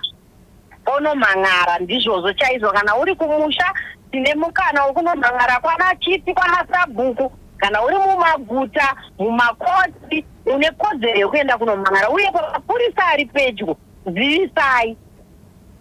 Onomhan'ara, ndizvozvo chaizvo. Kana uri kumusha, tine mukana wekunomhan'ara kwana chief, kwana sabhuku. Kana uri mumaguta, mumakoti, une kodzero yekuenda kunomhan'ara, uye pamapurisa ari pedyo zivisai,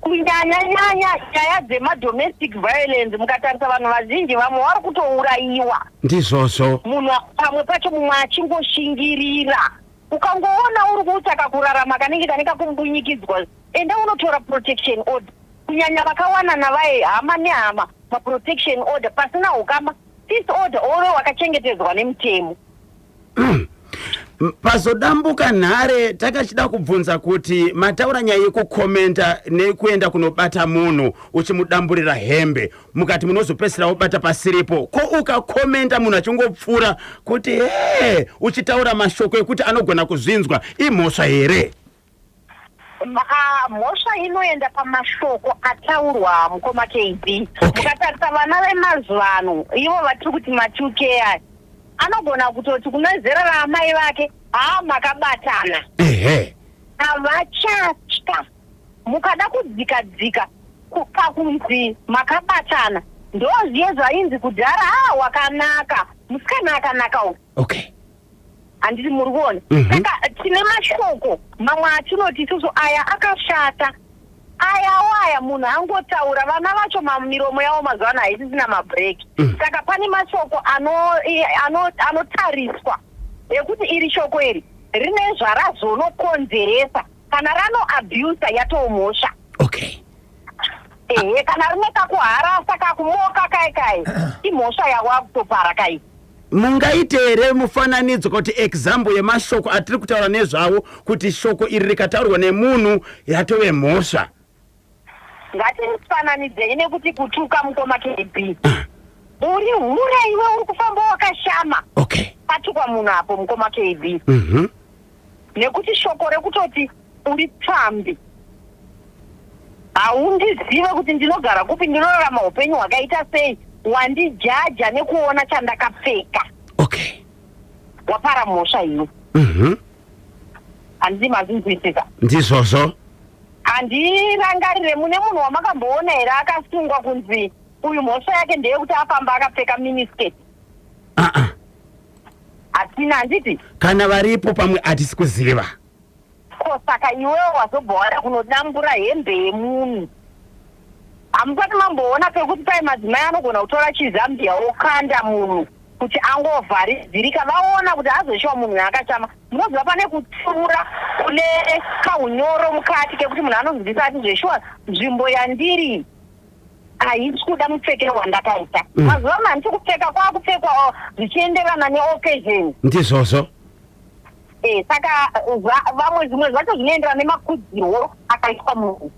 kunyanya nyanya nyaya dzemadomestic violence. Mukatarisa vanhu vazhinji, vamwe vari kutourayiwa. Ndizvozvo. Munhu pamwe pacho mumwe achingoshingirira. Ukangoona uri kutsvaka kurarama kanenge kane kakumbunyikidzwa, enda unotora protection order, kunyanya vakawanana vaye, hama nehama, maprotection order pasina ukama, peace order, ove wakachengetedzwa nemutemo. Pazodambuka nhare takachida kubvunza kuti mataura nyaya yekukomenda nekuenda kunobata munhu uchimudamburira hembe, mukati munozopedzisira wobata pasiripo. Ko ukakomenda munhu achingopfuura kuti he, uchitaura mashoko ekuti anogona kuzvinzwa, imhosva here? Mhosva inoenda pamashoko ataurwa, mukoma KB. Mukatarisa vana vemazuva ano, ivo vatiri kuti ma2K aya, anogona kutoti kune zera raamai vake, "Haa, makabatana." Havachatya. Mukada kudzika dzika pakunzi makabatana, ndoziye zvainzi kudhara, "Ha, wakanaka musikana, akanaka uyu." Handiti muri kuona? Saka tine mashoko mamwe atinoti isusu aya akashata, ayawo aya munhu angotaura. Vana vacho miromo yavo mazuva ano haisisina mabhureki. Saka pane mashoko anotariswa ekuti iri shoko iri rine zvarazonokonzeresa. Kana ranoabusa, yatoomhosva. Ehe, kana rine kakuharasa, kakumoka kai kai, imhosva yawakutopara kai. Mungaite here mufananidzo kuti example yemashoko atiri kutaura nezvavo, kuti shoko iri rikataurwa nemunhu yatove mhosva? Ngatifananidzei nekuti kutuka, mukoma KB, "Uri hure iwe, uri kufamba wakashama." Patukwa munhu apo, mukoma KB. Nekuti shoko rekutoti uri pfambi, haundizive kuti ndinogara kupi, ndinorarama upenyu hwakaita sei, wandijaja nekuona chandakapfeka. Wapara mhosva iwe. Handiti mazinzwisisa? Ndizvozvo. Handirangarire mune munhu wamakamboona here akasungwa kunzi uyu mhosva yake ndeyekuti afamba akapfeka miniskirt? Uh-uh. Hatina, handiti? Kana varipo pamwe hatisi kuziva. Ko saka iwewo wazobva wada kunodambura hembe yemunhu? Hamusati mamboona pekuti pai madzimai anogona kutora chizambia okanda munhu kuti angovharidzirika, vaona kuti azoshiwa munhu akashama? Munoziva pane kutsiura kune kaunyoro mukati kekuti munhu anonzwisa ati zveshuwa nzvimbo yandiri haisi kuda mupfekero wandakaita. Mazuva ano handisi kupfeka, kwakupfekwa zvichienderana neoccasion. Ndizvozvo. Saka vamwe zvimwe zvacho zvinoenderana nemakudzirwo akaitwa munhu.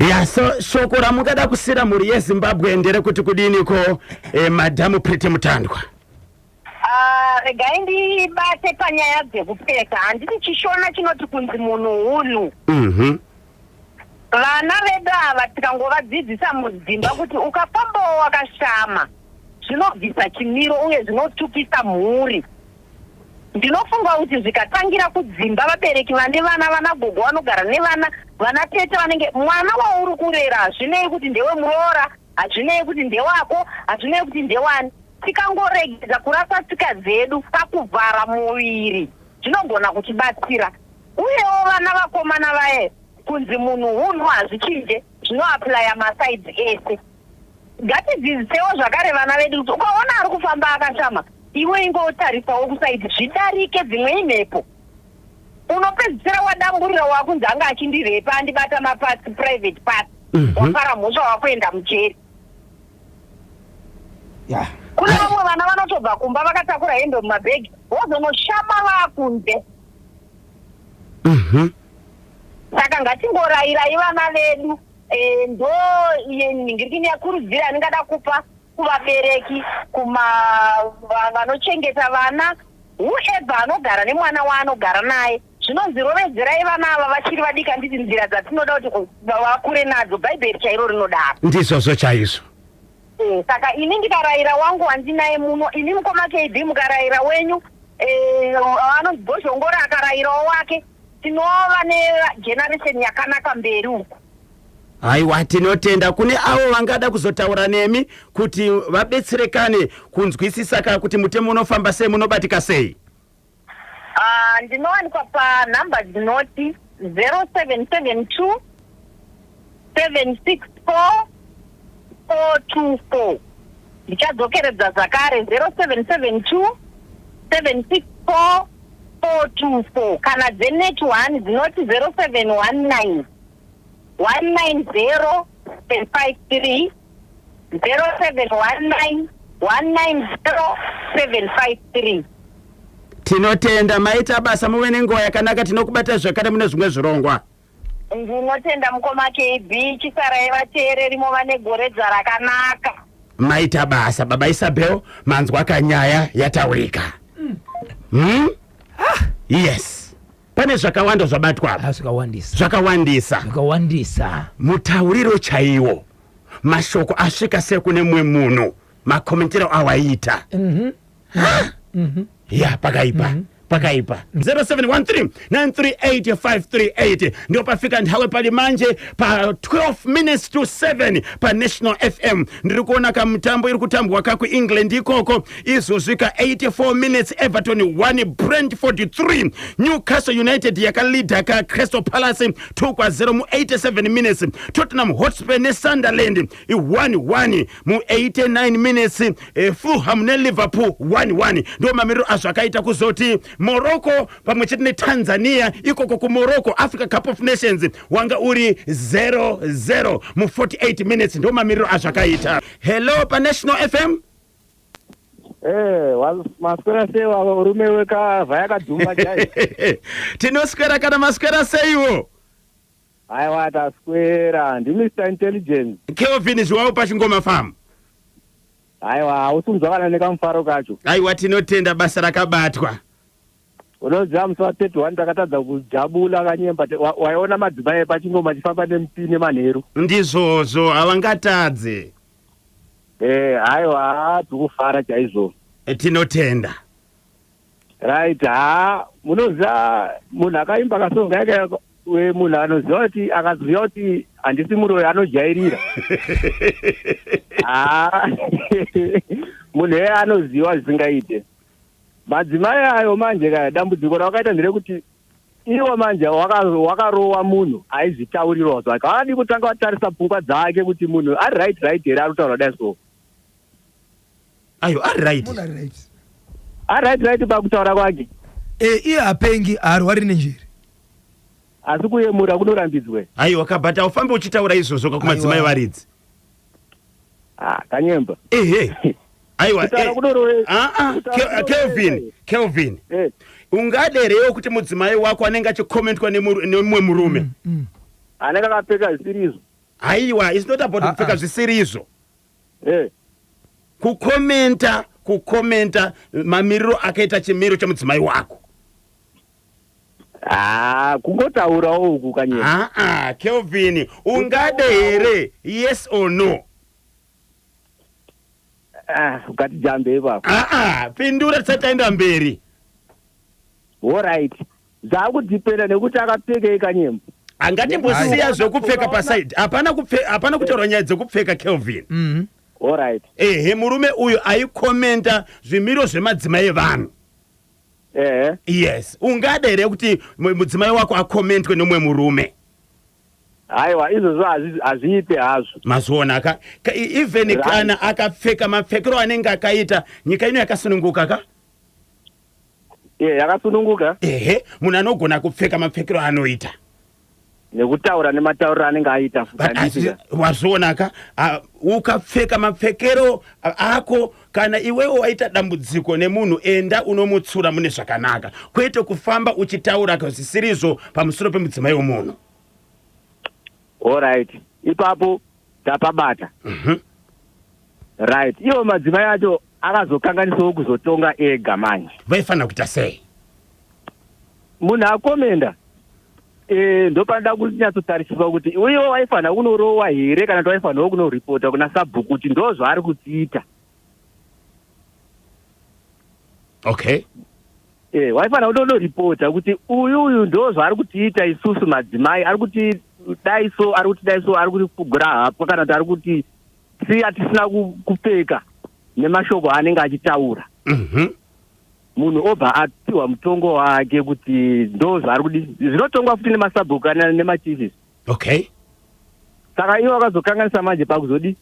Ya, so shoko ramungada kusira mhuri yeZimbabwe nderekuti kudiniko, Madhamu Pretty Mutandwa? Ah, regai ndibate panyaya dzekupfeka. Handiti chiShona chinoti kunzi munhu hunhu? Vana vedu ava tikangovadzidzisa mudzimba kuti ukafambawo wakashama zvinobvisa chimiro uye zvinotukisa mhuri, ndinofunga kuti zvikatangira kudzimba, vabereki vane vana, vanagogo vanogara nevana, vana tete vanenge, mwana wauri kurera, hazvinei kuti ndewe muroora, hazvinei kuti ndewako, hazvinei kuti ndewani, tikangoregedza kurasa tsika dzedu pakuvhara muviri, zvinogona kutibatsira. Uyewo vana vakomana vaye, kunzi munhu hunhu hazvichinje, zvinoaplaya masides ese. Ngatidzidzisewo zvakare vana vedu kuti ukaona ari kufamba akashama, iwe ingotarisawo kuside, zvidarike. Dzimwe imhepo, unopedzisira wadamburira, wakunzi anga achindirepa, andibata maparts, private parts. Wapara mhosva, wakuenda mujeri. Kune vamwe vana vanotobva kumba vakatakura hembe mumabhegi, vozonoshama vaakunze. Saka ngatingorayirai vana vedu. Ndo nhingirikini yakurudzira andingada kupa kuvabereki, kuma vanochengeta vana, whoever anogara nemwana waanogara naye. Zvinonzi rovedzerai vana ava vachiri vadiki, handiti? Nzira dzatinoda kuti vakure nadzo, Bhaibheri chairo rinodaro. Ndizvozvo chaizvo. Saka ini ndikarayira wangu wandinaye muno, ini mukoma KB mukarayira wenyu, anonzi Bhozhongora akarayirawo wake, tinova negeneration yakanaka mberi uku. Haiwa, tinotenda. Kune avo vangada kuzotaura nemi kuti vabetserekane kunzwisisa ka kuti mutemo unofamba sei, munobatika sei? Ah, ndinowanikwa panhamba dzinoti 0772 764 424. Ndichadzokeredza zvakare, 0772 764 424. Kana dzeNet One dzinoti 0719 190 753, 0719. 190 753. Tinotenda, maita basa, muve nenguva yakanaka. Tinokubata zvakare mune zvimwe zvirongwa. Ndinotenda mukoma KB, chisarai vateereri mova negoredza rakanaka. Maita basa baba Isabel, manzwa kanyaya yataurika. Yes, pane zvakawanda zvabatwa apa. Ah, zvakawandisa. Zvakawandisa. Zvakawandisa. Mutauriro chaiwo, mashoko asvika sekune mumwe munhu, makomentero awaita. Ya, pakaipa, pakaipa. 0713 938 538 ndio pafika nthawi pali manje pa 12 minutes to 7 pa National FM. Ndiri kuona kamutambo iri kutambwa ka kuEngland ikoko izvozvi ka 84 minutes, Everton 1, Brentford 3. Newcastle United yakalidha ka Crystal Palace 2 kwa 0 mu 87 minutes. Tottenham Hotspur neSunderland i1-1 mu 89 minutes. Fulham neLiverpool 1-1, ndo mamiriro azvakaita. Kuzoti Morocco pamwe chete neTanzania ikoko kuMorocco, Africa Cup of Nations, wanga uri 0-0 mu 48 minutes. Ndo mamiriro azvakaita. Hello paNational FM. Maswera sei varume wekavha yakadhuma chai? Tinoswera kana maswera seiwo? Aiwa, taswera. NdiMr Intelligence. Kelvin Zviwawo pachingoma famu. Aiwa, hausi kunzwa kana nekamufaro kacho. Aiwa, tinotenda, basa rakabatwa. Unoziva musi wa31 takatadza kujabula kanyemba. Waiona madzimai epachingoma achifamba nemupini manheru. Ndizvozvo, havangatadze. Aiwa, tikufara chaizvo. Tinotenda. Right, ha, munoziva munhu akaimba kasonga yake, munhu anoziva kuti akaziva kuti handisi muroyi anojairira. Ha, munhu eye anoziva zvisingaite. Madzimai ayo manje kaya, dambudziko ravakaita nderekuti ivo manje wakarowa munhu aizvitaurirwa zvake. Vakadi kutanga vatarisa pfungwa dzake kuti munhu ari right here ari kutaura kudai so. Ayo, ari right. Munhu ari right. Ari right pakutaura kwake. Iye hapengi, haarwari nenjere. Asi kuyemura kunorambidzwe. Aiwa kabhata, ufambe uchitaura izvozvo kakumadzimai Aiwa. varidzi. Ah, kanyemba. Ehe, aiwa. Kutaura Ah, ah, kutaura Kelvin, Kelvin, ungaderewo kuti mudzimai wako anenge achikomentwa nemumwe murume? Anenge akapfeka zvisiri izvo. Aiwa, it's not about Ah, kupfeka ah. zvisiri izvo. Kukomenta mamiriro akaita chimiro chemudzimai wako. Ah, kungotaurawo uku kanyemba. Aa, Kelvin, ungade here, yes or no? Ah, ukati jambe ipapo. Aa, pindura tisati taenda mberi. Alright, zvakudhipenda nekuti akapfekei kanyemba. Angatimbosiya zvekupfeka pasaidi. Hapana kutaura nyaya dzekupfeka, Kelvin. Alright. Ehe, murume uyu aikomenta zvimiro zvemadzimai evanhu. Yes, ungade here kuti mudzimai wako akomentwe nemumwe murume? Haiwa, izvozvo hazviite hazvo. Mazuona ka, even kana akapfeka mapfekero anenge akaita, nyika ino yakasununguka ka. Yakasununguka. Ehe, munhu anogona kupfeka mapfekero anoita. Nekutaura nematauriro anenge aita futi, But handiti ka? Wazviona ka, ukapfeka mapfekero ako, kana iwewe waita dambudziko nemunhu, enda unomutsura mune zvakanaka, kwete kufamba uchitaura zvisirizo pamusoro pemudzimai wemunhu. Alright, ipapo tapabata. Right, iwo madzimai acho akazokanganisawo kuzotonga ega manje. Vaifanira kuita sei? Munhu akomenda, ndopanoda kunyatsotarisiswa kuti iwo waifanira kunorowa here kana kuti waifanirawo kunoripota kuna sabhuku kuti ndo zvaari kutiita. Waifanira kutonoripota kuti uyu ndo zvaari kutiita isusu madzimai, ari kuti dai so, ari kuti dai so, ari kuti hapwa kana kuti ari kuti siya tisina kupfeka nemashoko aanenge achitaura. Munhu obva apiwa mutongo wake kuti ndo zvaari kudi. Zvinotongwa futi nemasabhuku kana nemachiefs. Saka ivo vakazokanganisa manje pakuzodi,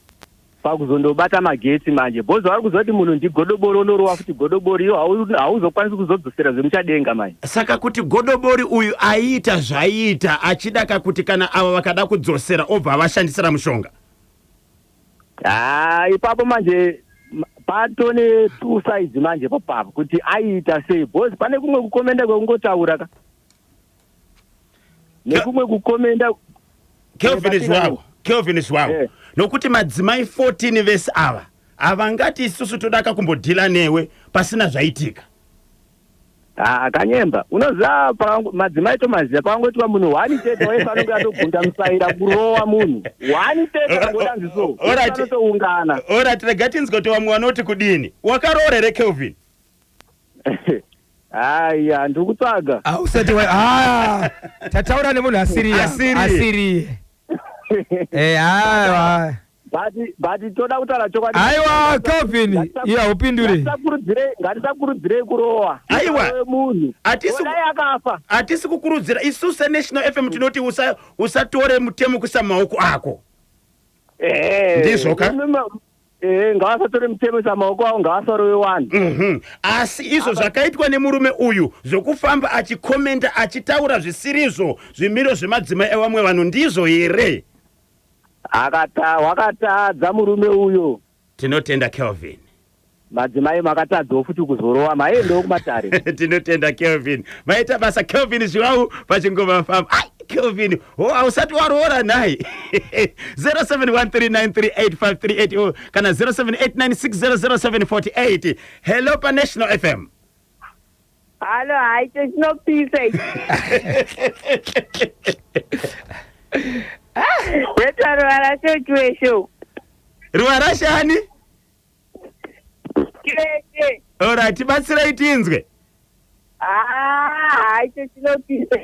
pakuzondobata magetsi manje, bhozi vari kuziva kuti munhu ndigodobori, unorowa futi godobori, iwo hauzokwanisi kuzodzosera zvemuchadenga manje. Saka kuti godobori uyu aiita zvaiita achida kakuti kana ava vakada kudzosera, obva avashandisira mushonga? Ha, ipapo manje. Patone two sides manje papapo kuti aiita sei, because pane kumwe kukomenda kwekungotaura ka nekumwe kukomenda. Kelvin. Batsira. Zwawo, Kelvin Zwawo. Nokuti madzimai 14 vese ava havangati isusu todaka kumbodhila newe pasina zvaitika. Ah, kanyemba, unoziva madzimai tomaziva, pangoitwa munhu one chete wese anonge atogunda musaira kurowa munhu one chete angodanzi so anotoungana. Alright, rega tinzwe kuti vamwe vanoti kudini. Wakaroora here, Kelvin? Haiya, ndiri kutsvaga. Ah, usati wa, ah, tataura nemunhu asiriye. Asiriye. Asiriye. Aiwa. But toda kutaura chokwadi. Aiwa, Kelvin, iye haupindure. Ngatisakurudzirei kurowa. Aiwa. Usarowe munhu. Dai akafa. Hatisi kukurudzira isu seNational FM. Tinoti usatore mutemo kuisa mumaoko ako. Ndizvo ka? Ngavasatore mutemo isa maoko avo, ngavasarowe wanhu. Asi izvo zvakaitwa nemurume uyu zvokufamba achikomenda, achitaura zvisirizvo zvimiro zvemadzimai evamwe vanhu, ndizvo here? Wakatadza murume uyo. Tinotenda, Kelvin. Madzimai makatadzawo futi kuzorowa, maendewo kumatare. Tinotenda, Kelvin. Maita basa, Kelvin Zviwau pachingoma fam. Ai, Kelvin, o hausati waroora nhai? 0713938538 oh, kana 0789600748. Hello paNational FM. Halo, hayi, chinopisa ichi. Wetaruva racho chiwesho. Ruva rashani? Chiweshe. Alright, tibatsirei tinzwe. Ah, hayi, chinopisa.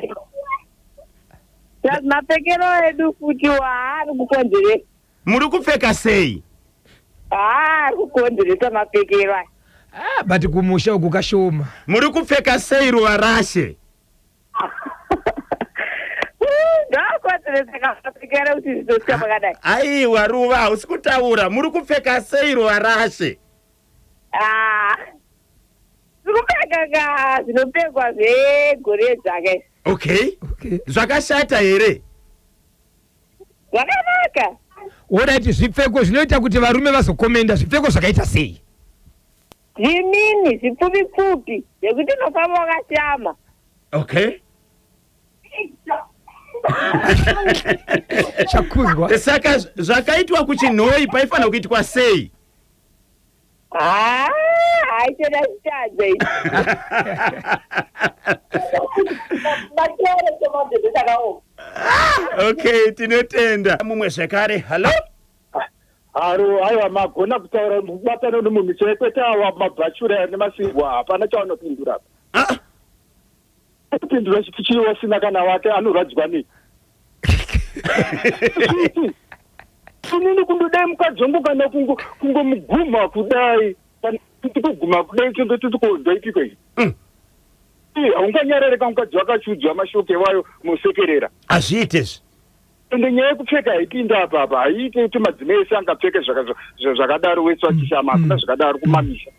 Mapfekero edu futi waari kukonzeresa. Muri kupfeka sei? Haa, ari kukonzeresa mapfekero aya. Ah, but kumusha uku kashoma. Muri kupfeka sei, ruva rashe? Ngakonzeresa kamapfekero kuti zvizosvika pakadai. Aiwa, ruva, hausi kutaura. Muri kupfeka sei, ruva rashe? Ah, tiri kupfeka ka zvinopfekwa zvegore dzake. Okay. Zvakashata here? Zvakanaka. Alright, zvipfeko zvinoita kuti varume vazokomenda, zvipfeko zvakaita sei? Zvimini zvipfupi pfupi zvekuti unofamba wakashama. Okay. Chakuzwa. Saka zvakaitwa kuChinhoi paifanira kuitwa sei? Haa, haichona chitadza ichi. Matoro chemabhebhe chakaoma. Okay, tinotenda. Mumwe zvekare, hallo. Haro, aiwa, magona kutaura kubatana nemunhu chaikwete. Awa mabhachura nemasingwa hapana chavanopindura. Ah, kupindura chichi wasina kana wake anorwadzwa nei? Inini kundodai mukadzi wangu kana kungomugumha kudai, kana kuti kuguma kudai, tinge titi kodoipiko iyi. Haunganyarare kamukadzi wakachiudzwa mashoko ewayo musekerera. Hazviite izvi. Ende nyaya yekupfeka haipinda apa. Apa haiite kuti madzimai ese angapfeke zvakadaro wese vachishama. Hakuna zvakadaro kumamisha.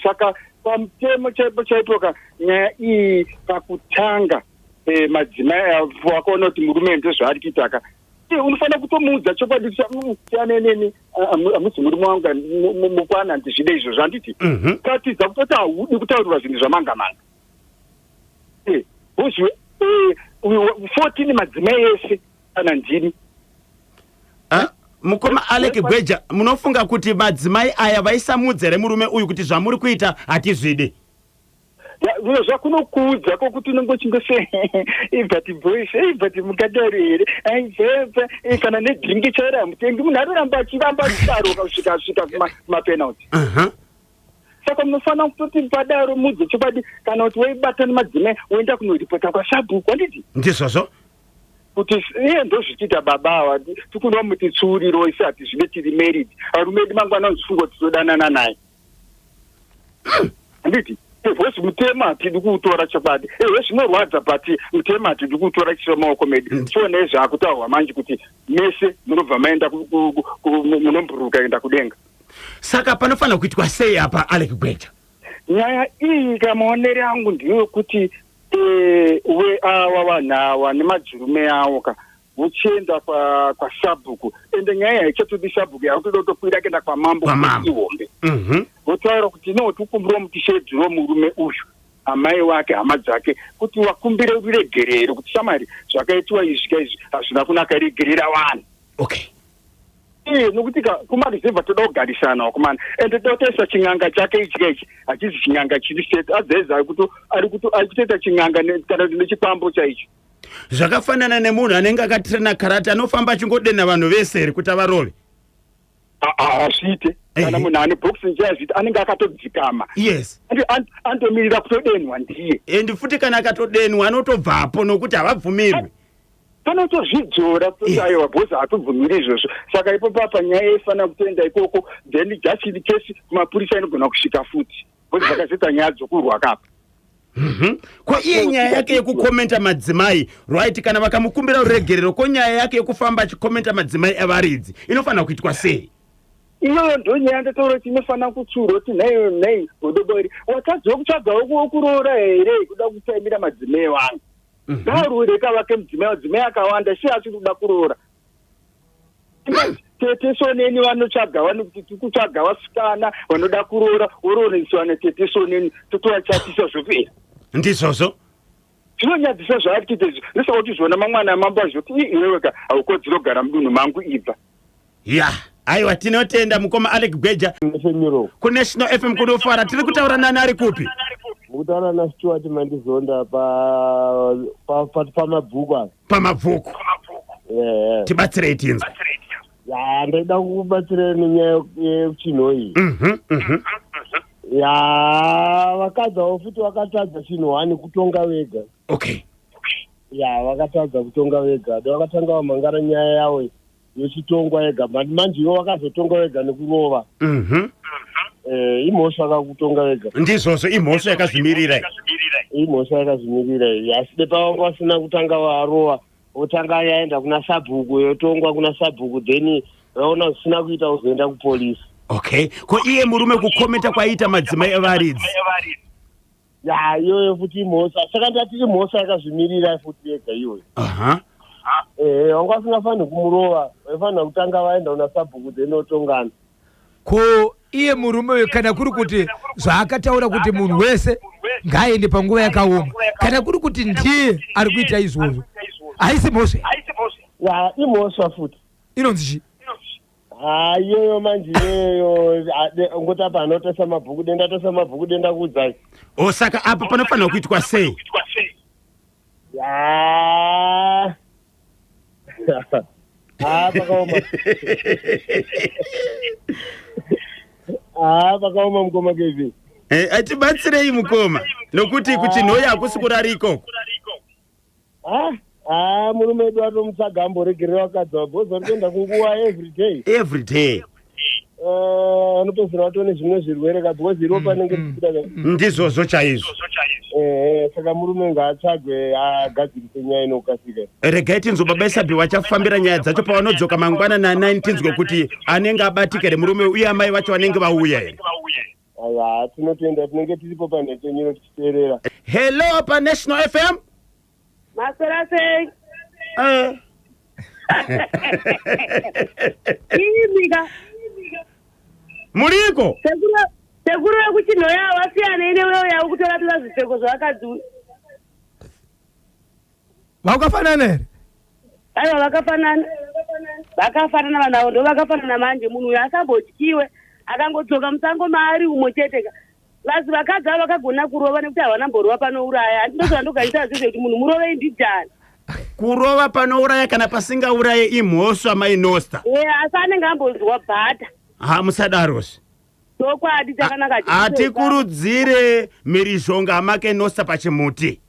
Saka pamutemo chaipo chaipo ka, nyaya iyi pakutanga, madzimai wakaona kuti murume ndezvaari kuita ka, unofanira kutomuudza chokwadi kuti siyana neni, hamusi murume wangu, mukwana, handizvide izvozvo, handiti? Katidza kutoti haudi kutaurirwa zvinhu zvamanga manga. Bhozi 14 madzimai ese kana ndini. Ah, mukoma Alec Gweja, munofunga kuti madzimai aya vaisamudza here murume uyu kuti zvamuri kuita hatizvidi? Zvino zvakunokuudza kwokuti unenge uchingose, but boys, but mukadaro here? Aibvebve kana nedhingi chairo hamutengi. Munhu anoramba achiramba achidaro kusvika asvika kumapenalty. Saka munofanira kutoti padaro mudze chokwadi, kana kuti waibata nemadzimai woenda kunoripota kwasabhuku, handiti? Ndizvozvo. Kuti iye ndozvichiita baba ava, tikunoa muti tsiuriro isi, hatizvive tiri married, varume edu mangwana unozifunga kuti todanana naye, handiti? Because mutemo hatidi kuutora chokwadi. Ehe, zvinorwadza, but mutemo hatidi kuutora chisiro maoko medu. Chionei zvaakutaurwa manje kuti mese munobva maenda munombururuka kuenda kudenga. Saka panofanira kuitwa sei apa, Alec Gweja? Nyaya iyi kamaonero angu ndeyekuti we ava vanhu ava nemadzirume avo ka. Vochienda kwasabhuku, ende nyaya haichatodi sabhuku, yakutoda kutokwira kuenda kwamambo. Kwamambo. Ihombe. Votaura kuti no, tikumbirawo mutishedzero murume uyu, amai wake, hama dzake, kuti wakumbire ruregerero, kuti shamwari, zvakaitwa izvi ka izvi hazvina kunaka, regerera vanhu. Iye nokuti ka kumareserva toda kugarisana wakomana, ende totoisa ching'anga chake ichi ka ichi hachizi ching'anga chiri set adzaiza ari kutoita ching'anga kana kuti nechikwambo chaicho. Zvakafanana nemunhu anenge akatirena karate, anofamba achingodena vanhu vese here kuti avarove? Hazviite. Kana munhu ane boxing chayazviita, anenge akatodzikama. Anotomirira kutodenhwa ndiye. And futi kana akatodenwa anotobvapo nokuti havabvumirwi. Panotozvidzora kuti aiwa, bhozi hatobvumiri izvozvo. Saka ipo papa nyaya ifanira kutoenda ikoko, then just in case kumapurisa inogona kusvika futi, bhozi zvakazoita nyaya dzokurwa kapa. Ko iye nyaya yake yekukomenta madzimai, right, kana vakamukumbira ruregerero, ko nyaya yake yekufamba achikomenta madzimai evaridzi inofanira kuitwa sei? Iyoyo ndo nyaya ndataura kuti inofanira kutsiurwa, kuti nhaiyo nhai godobori, watadzawo kutsvagawo kuroora here kuda kutaimira madzimai vangu? Ngaarureka vake mudzimai, madzimai akawanda, sei asiri kuda kuroora? Tete Soneni vanotsvaga, vanokuti tiri kutsvaga vasikana vanoda kuroora, worooneswa natete Soneni, totovachatisa, zvopera. Ndizvozvo. Zvinonyadzisa zvaari kuita izvi. Ndosaka uchizviona mamwana amambo azvoti, "Ii, iwewe ka haukodziri kugara mudunhu mangu, ibva." Ya, aiwa, tinotenda mukoma Alec Gweja. Femiro. KuNational FM kunofara. Tiri kutaura nani, ari kupi? Mukutaura naStuart Mandizonda pamabhuku apa. Pamabvuku. Ehe. Tibatsirei tinzwa. Ya, ndaida kubatsirei nenyaya yechinhu Ya, vakadzi avo futi vakatadza chinhu hani kutonga vega. Ya, vakatadza kutonga vega. Da vakatanga vamhangara nyaya yavo yochitongwa yega. But manje ivo vakazotonga vega nekurova. Imhosva kakutonga vega. Ndizvozvo, imhosva yakazvimirira iyi. Imhosva yakazvimirira iyi, asi depavanga vasina kutanga varova, votanga yaenda kuna sabhuku, yotongwa kuna sabhuku, then vaona zvisina kuita, kuzoenda kupolisi. Okay, ko iye murume kukomenta kwaiita madzimai evaridzi? Ya, iyoyo futi imhosva. Saka ndati imhosva yakazvimirira futi yega iyoyo. Ehe, vanga vasingafaniri kumurova, vaifanira kutanga vaenda kuna sabhuku, then votongana. Ko iye murume uyu, kana kuri kuti zvaakataura kuti munhu wese ngaaende panguva yakaoma, kana kuri kuti ndiye ari kuita izvozvo, haisi mhosva? Ya, imhosva futi. Inonzi chii? Ha, iyoyo manje iyoyo ngoti apa anotesa mabhuku, denda tesa mabhuku, denda kuudzai. O, saka apa panofanira kuitwa sei? Ya, ha, pakaoma. Ha, pakaoma, mukoma Kevin. Atibatsirei mukoma, nokuti kuchinhoyi hakusi kurara ikoko. Ha ha, murume wedu atomutsvaga, amboregerera vakadzi vabhozi vari kuenda kunguva every day. Every day. Anopedzisira vatone zvimwe zvirwere ka, because ropa rinenge richibuda ka. Ndizvozvo chaizvo. Saka murume ngaatsvagwe agadzirise nyaya inokasika. Regai tinzwe baba Isabi vachafambira nyaya dzacho pavanodzoka mangwana na9, tinzwe kuti anenge abatika here murume, uye amai vacho vanenge vauya here. Aiwa, tinotenda, tinenge tiripo panhepfenyuro tichiteerera. Hello, paNational FM. Maswera sei? Imika. Muriko? Sekuru vekuchinhoya vasiyana neweyo yavo kutora tora zvipfeko zvavakadzi. Vakafanana here? Aiwa, vakafanana, vakafanana. Vanhu avo ndo vakafanana. Manje munhu uyu asambotyiwe, akangodzoka musango maari umo chete ka. Vazi vakadzi avo vakagona kurova nekuti havana mborova panouraya. Handindozva ndogaisa zvizve kuti munhu murovei ndijani. Kurova panouraya kana pasingauraye imhosva, mainosta. E, asi anenge ambonzwa bhata. Ha, musadarozve. Chokwadi chakanaka. Hatikurudzire mhirizhonga makenosta pachimuti.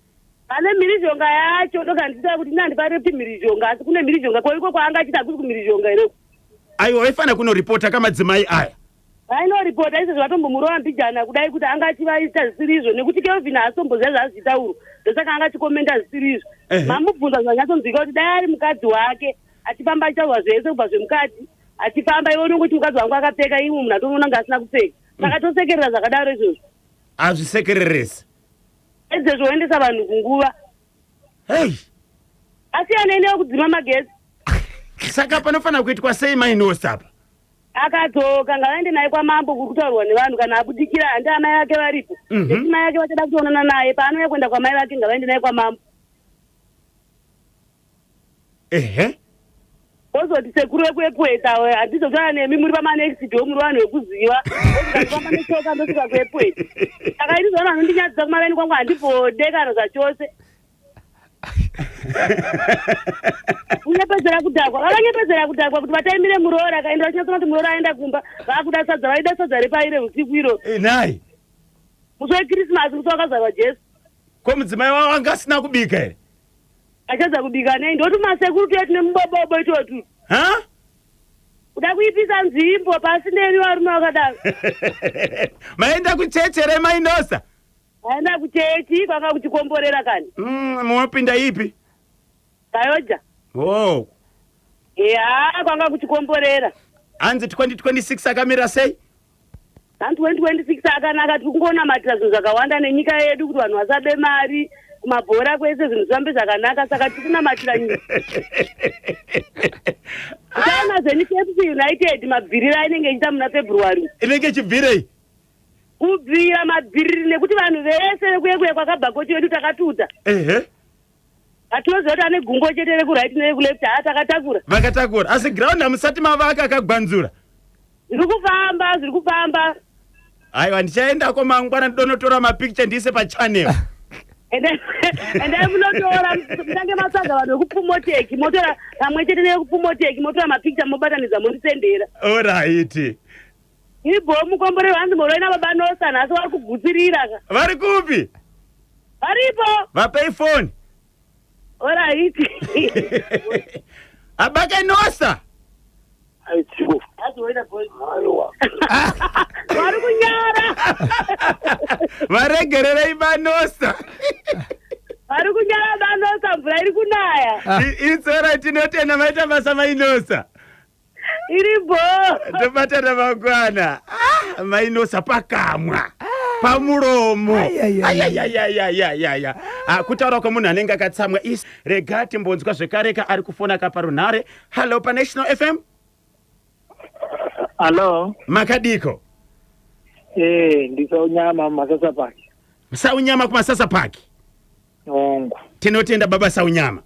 Pane mhirizhonga yacho, ndokanditaa kuti ina handipari kuti mhirizhonga, asi kune mhirizhonga. Ko iko kwaanga achiti hakusi kumhirizhonga here? Aiwa, vaifanira kunoripota kamadzimai aya. Vainoripota izvozvo, vatombomurova mbijana kudai kuti anga achivaita zvisiri izvo, nekuti Kelvin haasomboziva zvaazvitauro, ndosaka anga achikomenda zvisiri izvo. Mamubvunza zvanyatsonzwika kuti dai ari mukadzi wake achifamba achitaurwa zvese kubva zvemukati achifamba, iwe unongoti mukadzi wangu akapfeka, imwe munhu atoona kunge asina kupfeka, saka tosekerera zvakadaro izvozvo? Hazvisekereresi. Edzezvo woendesa vanhu kunguva. Hei. Asiyanei newekudzima magetsi. Saka panofanira kuitwa sei mainosi apa? Akadzoka ngavaende naye kwamambo kuri kutaurwa nevanhu kana abudikira handi amai vake varipo. Nekuti mai vake vachada kutoonana naye paanouya kuenda kwamai vake ngavaende naye kwamambo. Ehe. Ozoti sekuru vekuEpworth avo handizotaura nemi muri pamanexit wo muri vanhu vekuziva. Ozikandifamba netsoka ndosvika kuEpworth. Saka ini zvaona anondinyadzisa kumaveni kwangu handibode kana zvachose. Kunyepedzera kudhakwa. Vakanyepedzera kudhakwa kuti vataimire muroora akaenda vachinyatsona kuti muroora aenda kumba vakuda sadza vaida sadza repaire usiku iro. Nhai. Musi weKrisimasi musi wakazvarwa Jesu. Ko mudzimai wavo anga asina kubika here? Achadza kubika nei ndoti masekuru tuye tine mubobobo itotu. Ha? Kuda kuipisa nzvimbo pasi nemi varume vakadaro. Maenda kucheche here mainosa? Maenda kuchechi kwanga kuchikomborera kani. Munopinda ipi? Kayoja. Oh. Ya, kwanga kuchikomborera. Hanzi 2026 akamira sei? Hanzi 2026 akanaka tiri kungonamatira zvinhu zvakawanda nenyika yedu kuti vanhu vasabe mari kumabhora kwese zvinhu zvifambe zvakanaka saka tiri kunamatira nyika. Uchaona zvenyu KFC United mabvirira ainenge ichiita muna February. Inenge ichibvirei? Kubvira mabviriri nekuti vanhu vese vekuye kuye kwakabva kochi wedu takatuta. Ehe. Hatinoziva kuti ane gumbo chete rekuright nerekuleft haa takatakura. Vakatakura asi ground hamusati mavaka akagwanzura. Zviri kufamba zviri kufamba. Aiwa ndichaendako mangwana ndonotora mapicture ndiise pachannel. Endai munotora mutange matsvaga vanhu vekupumoteki motora pamwe chete nevekupumoteki motora mapicture mobatanidza mondisendera. Alright. Ibho mukomborero hanzi mhoroi nababa Nosa nhasi vari kugutsirira ka. Vari kupi? Varipo. Vapei foni. Alright. Abake Nosa. Aitsiko. Vari kunyara. Varegererei baNosa. Vari kunyara baNosa mvura iri kunaya. It's alright tinotenda maita basa mainosa. Iri bho. Tobatana mangwana. Ah, mainosa pakamwa. Pamuromo. Ayayayayayaya. Ah, kutaura kwemunhu anenge akatsamwa is rega timbonzwa zvekare ka ari kufona ka parunhare. Hello pa National FM. Hello. Makadiko? Eh, ndisaunyama Masasa Park. Saunyama kuMasasa Park. Hongu. Tinotenda baba Saunyama.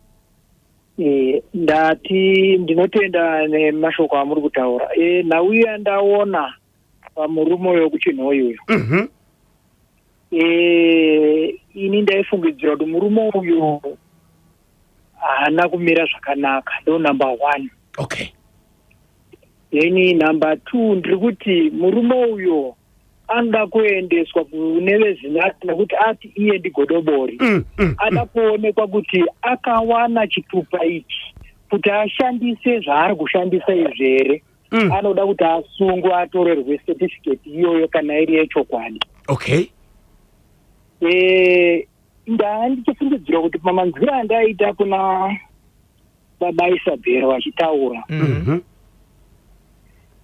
Eh, ndati ndinotenda nemashoko amuri kutaura. Eh, nhau yandaona pamurume uyo kuChinhoyi uyo. Eh, ini ndaifungidzira kuti murume uyu haana kumira zvakanaka. Ndo number 1. Okay. Then number 2 ndiri kuti murume uyo anoda kuendeswa kune vezinati nekuti ati iye ndigodobori. Ada kuonekwa kuti akawana chitupa ichi kuti ashandise zvaari kushandisa izvi here. Anoda kuti asungwe atorerwe certificate iyoyo kana iri yechokwadi. Okay. Ndandichifungidzira kuti pamanzwiro andaita kuna baba Isabel vachitaura.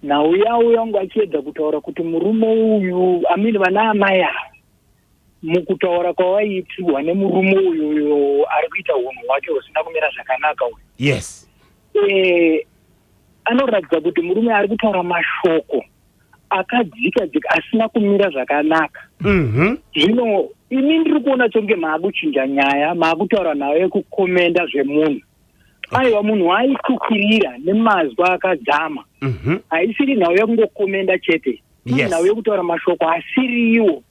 Nauya uya wangu achiedza kutaura kuti murume uyu amini vana amai ava mukutaura kwavaiitirwa nemurume uyu uyo ari kuita unhu hwake husina kumira zvakanaka uyu. Yes. Anoratidza kuti murume ari kutaura mashoko akadzika dzika asina kumira zvakanaka. Zvino ini ndiri kuona chonge maakuchinja nyaya, maakutaura nayo yekukomenda zvemunhu. Aiwa munhu aitukirira nemazwi akadzama. Haisiri nhau yekungokomenda chete. Yes. Nhau yekutaura mashoko asiriwo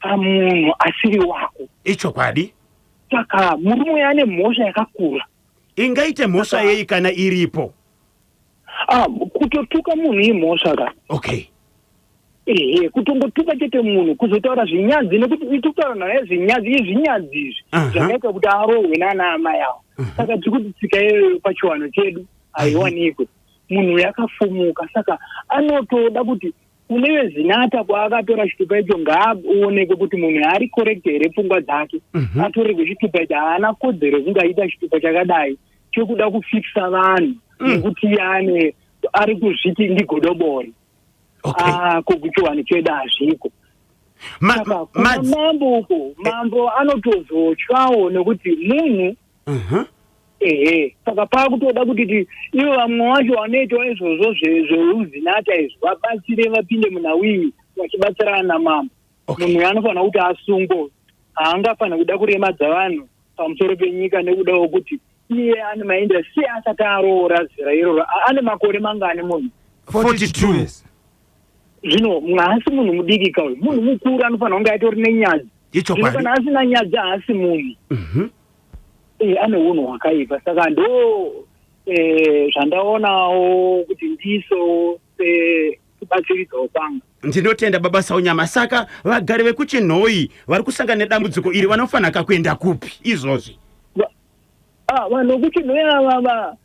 pamunhu asiri wako. Ichokwadi. Saka murume uyu ane mhosva yakakura. Ingaite mhosva yei kana iripo? Kutotuka munhu imhosva ka. Okay. Ehe, kutongotuka chete munhu kuzotaura zvinyadzi nekuti itotaura naye zvinyadzi izvinyadzi izvi zvakaita kuti arohwe nana amai avo. Saka tiri kuti tsika iyoyo pachiwano chedu haiwanikwe. Munhu uyu akafumuka saka anotoda kuti kune vezinata kwaakatora chitupa icho ngaaonekwe kuti munhu ari correct here pfungwa dzake. Atorerwe chitupa icho, haana kodzero yekunge aita chitupa chakadai chekuda kufikisa vanhu nekuti ane ari kuzviti ndigodobori. Okay. Kuchiwano chedu hazviko. Saka kuna mambo uko mambo anotozotyawo nekuti munhu Ehe, saka pakutoda kuti ivo vamwe vacho vanoitawo izvozvo zveuzinata izvi vabatsire, vapinde munhau iyi vachibatsirana namambo. Munhu anofanira kuti asungwe, haangafanira kuda kuremadza vanhu pamusoro penyika nekudawo kuti iye ane maindira sei asati aroora zera iroro. Ane makore mangani munhu? 42. Zvino haasi munhu mudiki kauyu, munhu mukuru, anofanira kunge aitori nenyadzi. Ichokwadi. Zvino kana asina nyadzi haasi munhu. Ane unhu hwakaipa. Saka ndo zvandaonawo kuti ndiso sekubatsiridzawo kwanga. Ndinotenda, baba Saunyama. Saka vagari vekuChinhoyi vari kusangana nedambudziko iri vanofanira kuenda kupi izvozvi? Vanhu vekuChinhoyi ava,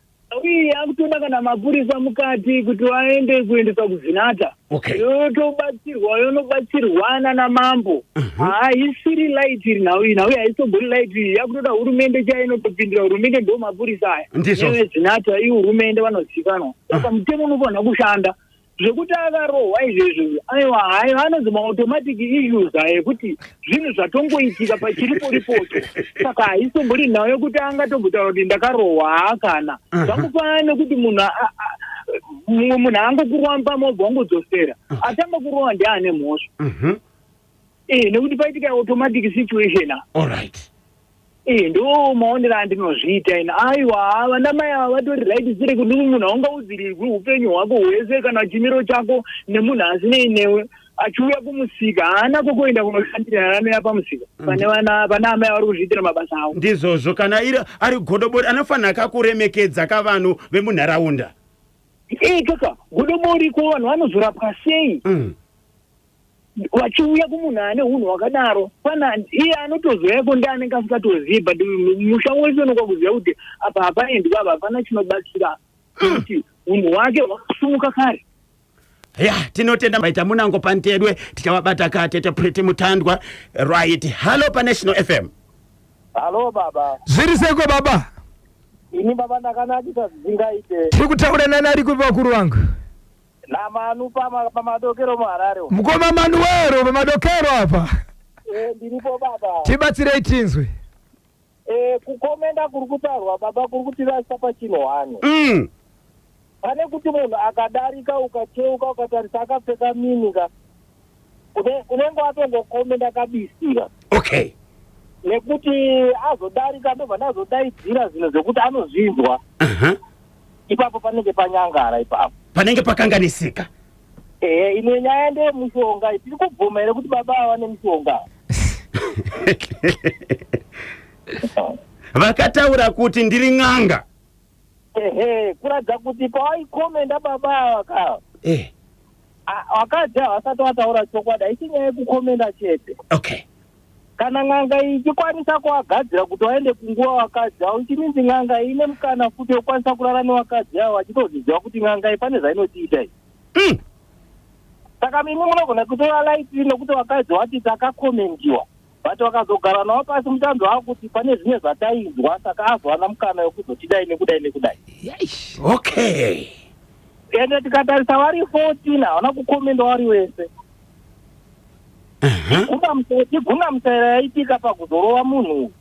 uye akutoda kana mapurisa mukati kuti vaende kuendeswa kuzinata, yotobatsirwa, yonobatsirwana namambo. Haisiri light iri nhau iyi, nhau iyi haisimbori light iyi, yakutoda hurumende chaiyo inotopindira. Hurumende ndo mapurisa aya. Ndizvo. Nevezinata ihurumende vanozikanwa. Saka mutemo unofanira kushanda zvekuti akarohwa izvezvo, aiwa, haiwa, anonzi maautomatic issues aya ekuti zvinhu zvatongoitika pachiripo ripoto. Saka haisimbori nhau yekuti angatombotaura kuti ndakarohwa, haakana. Zvangofanana nekuti munhu mumwe munhu angokurova mubva wangodzosera. Atanga kurova ndiane mhosva. Nekuti paitika automatic situation. Alright. Ndo maonero andinozviita ina. Aiwa, vana mai ava vatori right sire kuti munhu haungaudzirirwi upenyu hwako hwese kana chimiro chako nemunhu asinei newe achiuya kumusika. Haana kokuenda kunoshandira, anouya pamusika pane vana, pana amai vari kuzviitira mabasa avo. Ndizvozvo. Kana iri ari godobori anofanira kakuremekedza kavanhu vemunharaunda. Kaka godobori ko vanhu vanozorapwa sei vachiuya kumunhu ane unhu hwakadaro? Pana iye anotozoyako ndi anenge asikatozivi, but musha wese unokwa kuziva kuti apa hapaendwi, apa hapana chinobatsira, nekuti unhu hwake hwakasumuka kare. Ya, tinotenda maita munango pantedwe. Tichavabata ka tete Pretty Mutandwa. Right, hallo paNational FM. Halo baba. Zviri seko baba? Ini baba ndakanakisa zvisingaite. Tiri kutaura nani, ari kupi vakuru vangu? Namanu paMadokero muHarare. Mukoma Manuero paMadokero apa? Ndiripo baba. Tibatsirei tinzwe. Kukomenda kuri kutaurwa baba kuri kutirasisa pachinhu one. Pane kuti munhu akadarika ukacheuka ukatarisa akapfeka minika, unenge watongokomenda kabisira. Nekuti azodarika ndobva ndazodaidzira zvinhu zvekuti anozvinzwa, ipapo panenge panyangara ipapo. Panenge pakanganisika. Ehe, imwe nyaya ndeyemushonga. Tiri kubvuma here kuti baba ava nemushonga? Vakataura kuti ndiri n'anga. Ehe, kuratidza kuti pawaikomenda baba ava ka, vakadzi havasati vataura chokwadi. Haisi nyaya yekukomenda chete. Kana n'anga iyi ichikwanisa kuvagadzira kuti vaende kunguva vakadzi avo, ichiminzi n'anga iyi ine mukana futi wekukwanisa kurara nevakadzi avo, vachitozviziva kuti n'anga iyi pane zvainotiita iyi. Saka mimi munogona kutora light nekuti vakadzi vati takakomendiwa, but vakazogara navo pasi mutanzo avo kuti pane zvimwe zvatainzwa, saka azowana mukana wekuzotidai nekudai nekudai. Ende tikatarisa vari 14 havana kukomenda vari wese. Iguna musaira yaitika pakuzorova munhu uyu,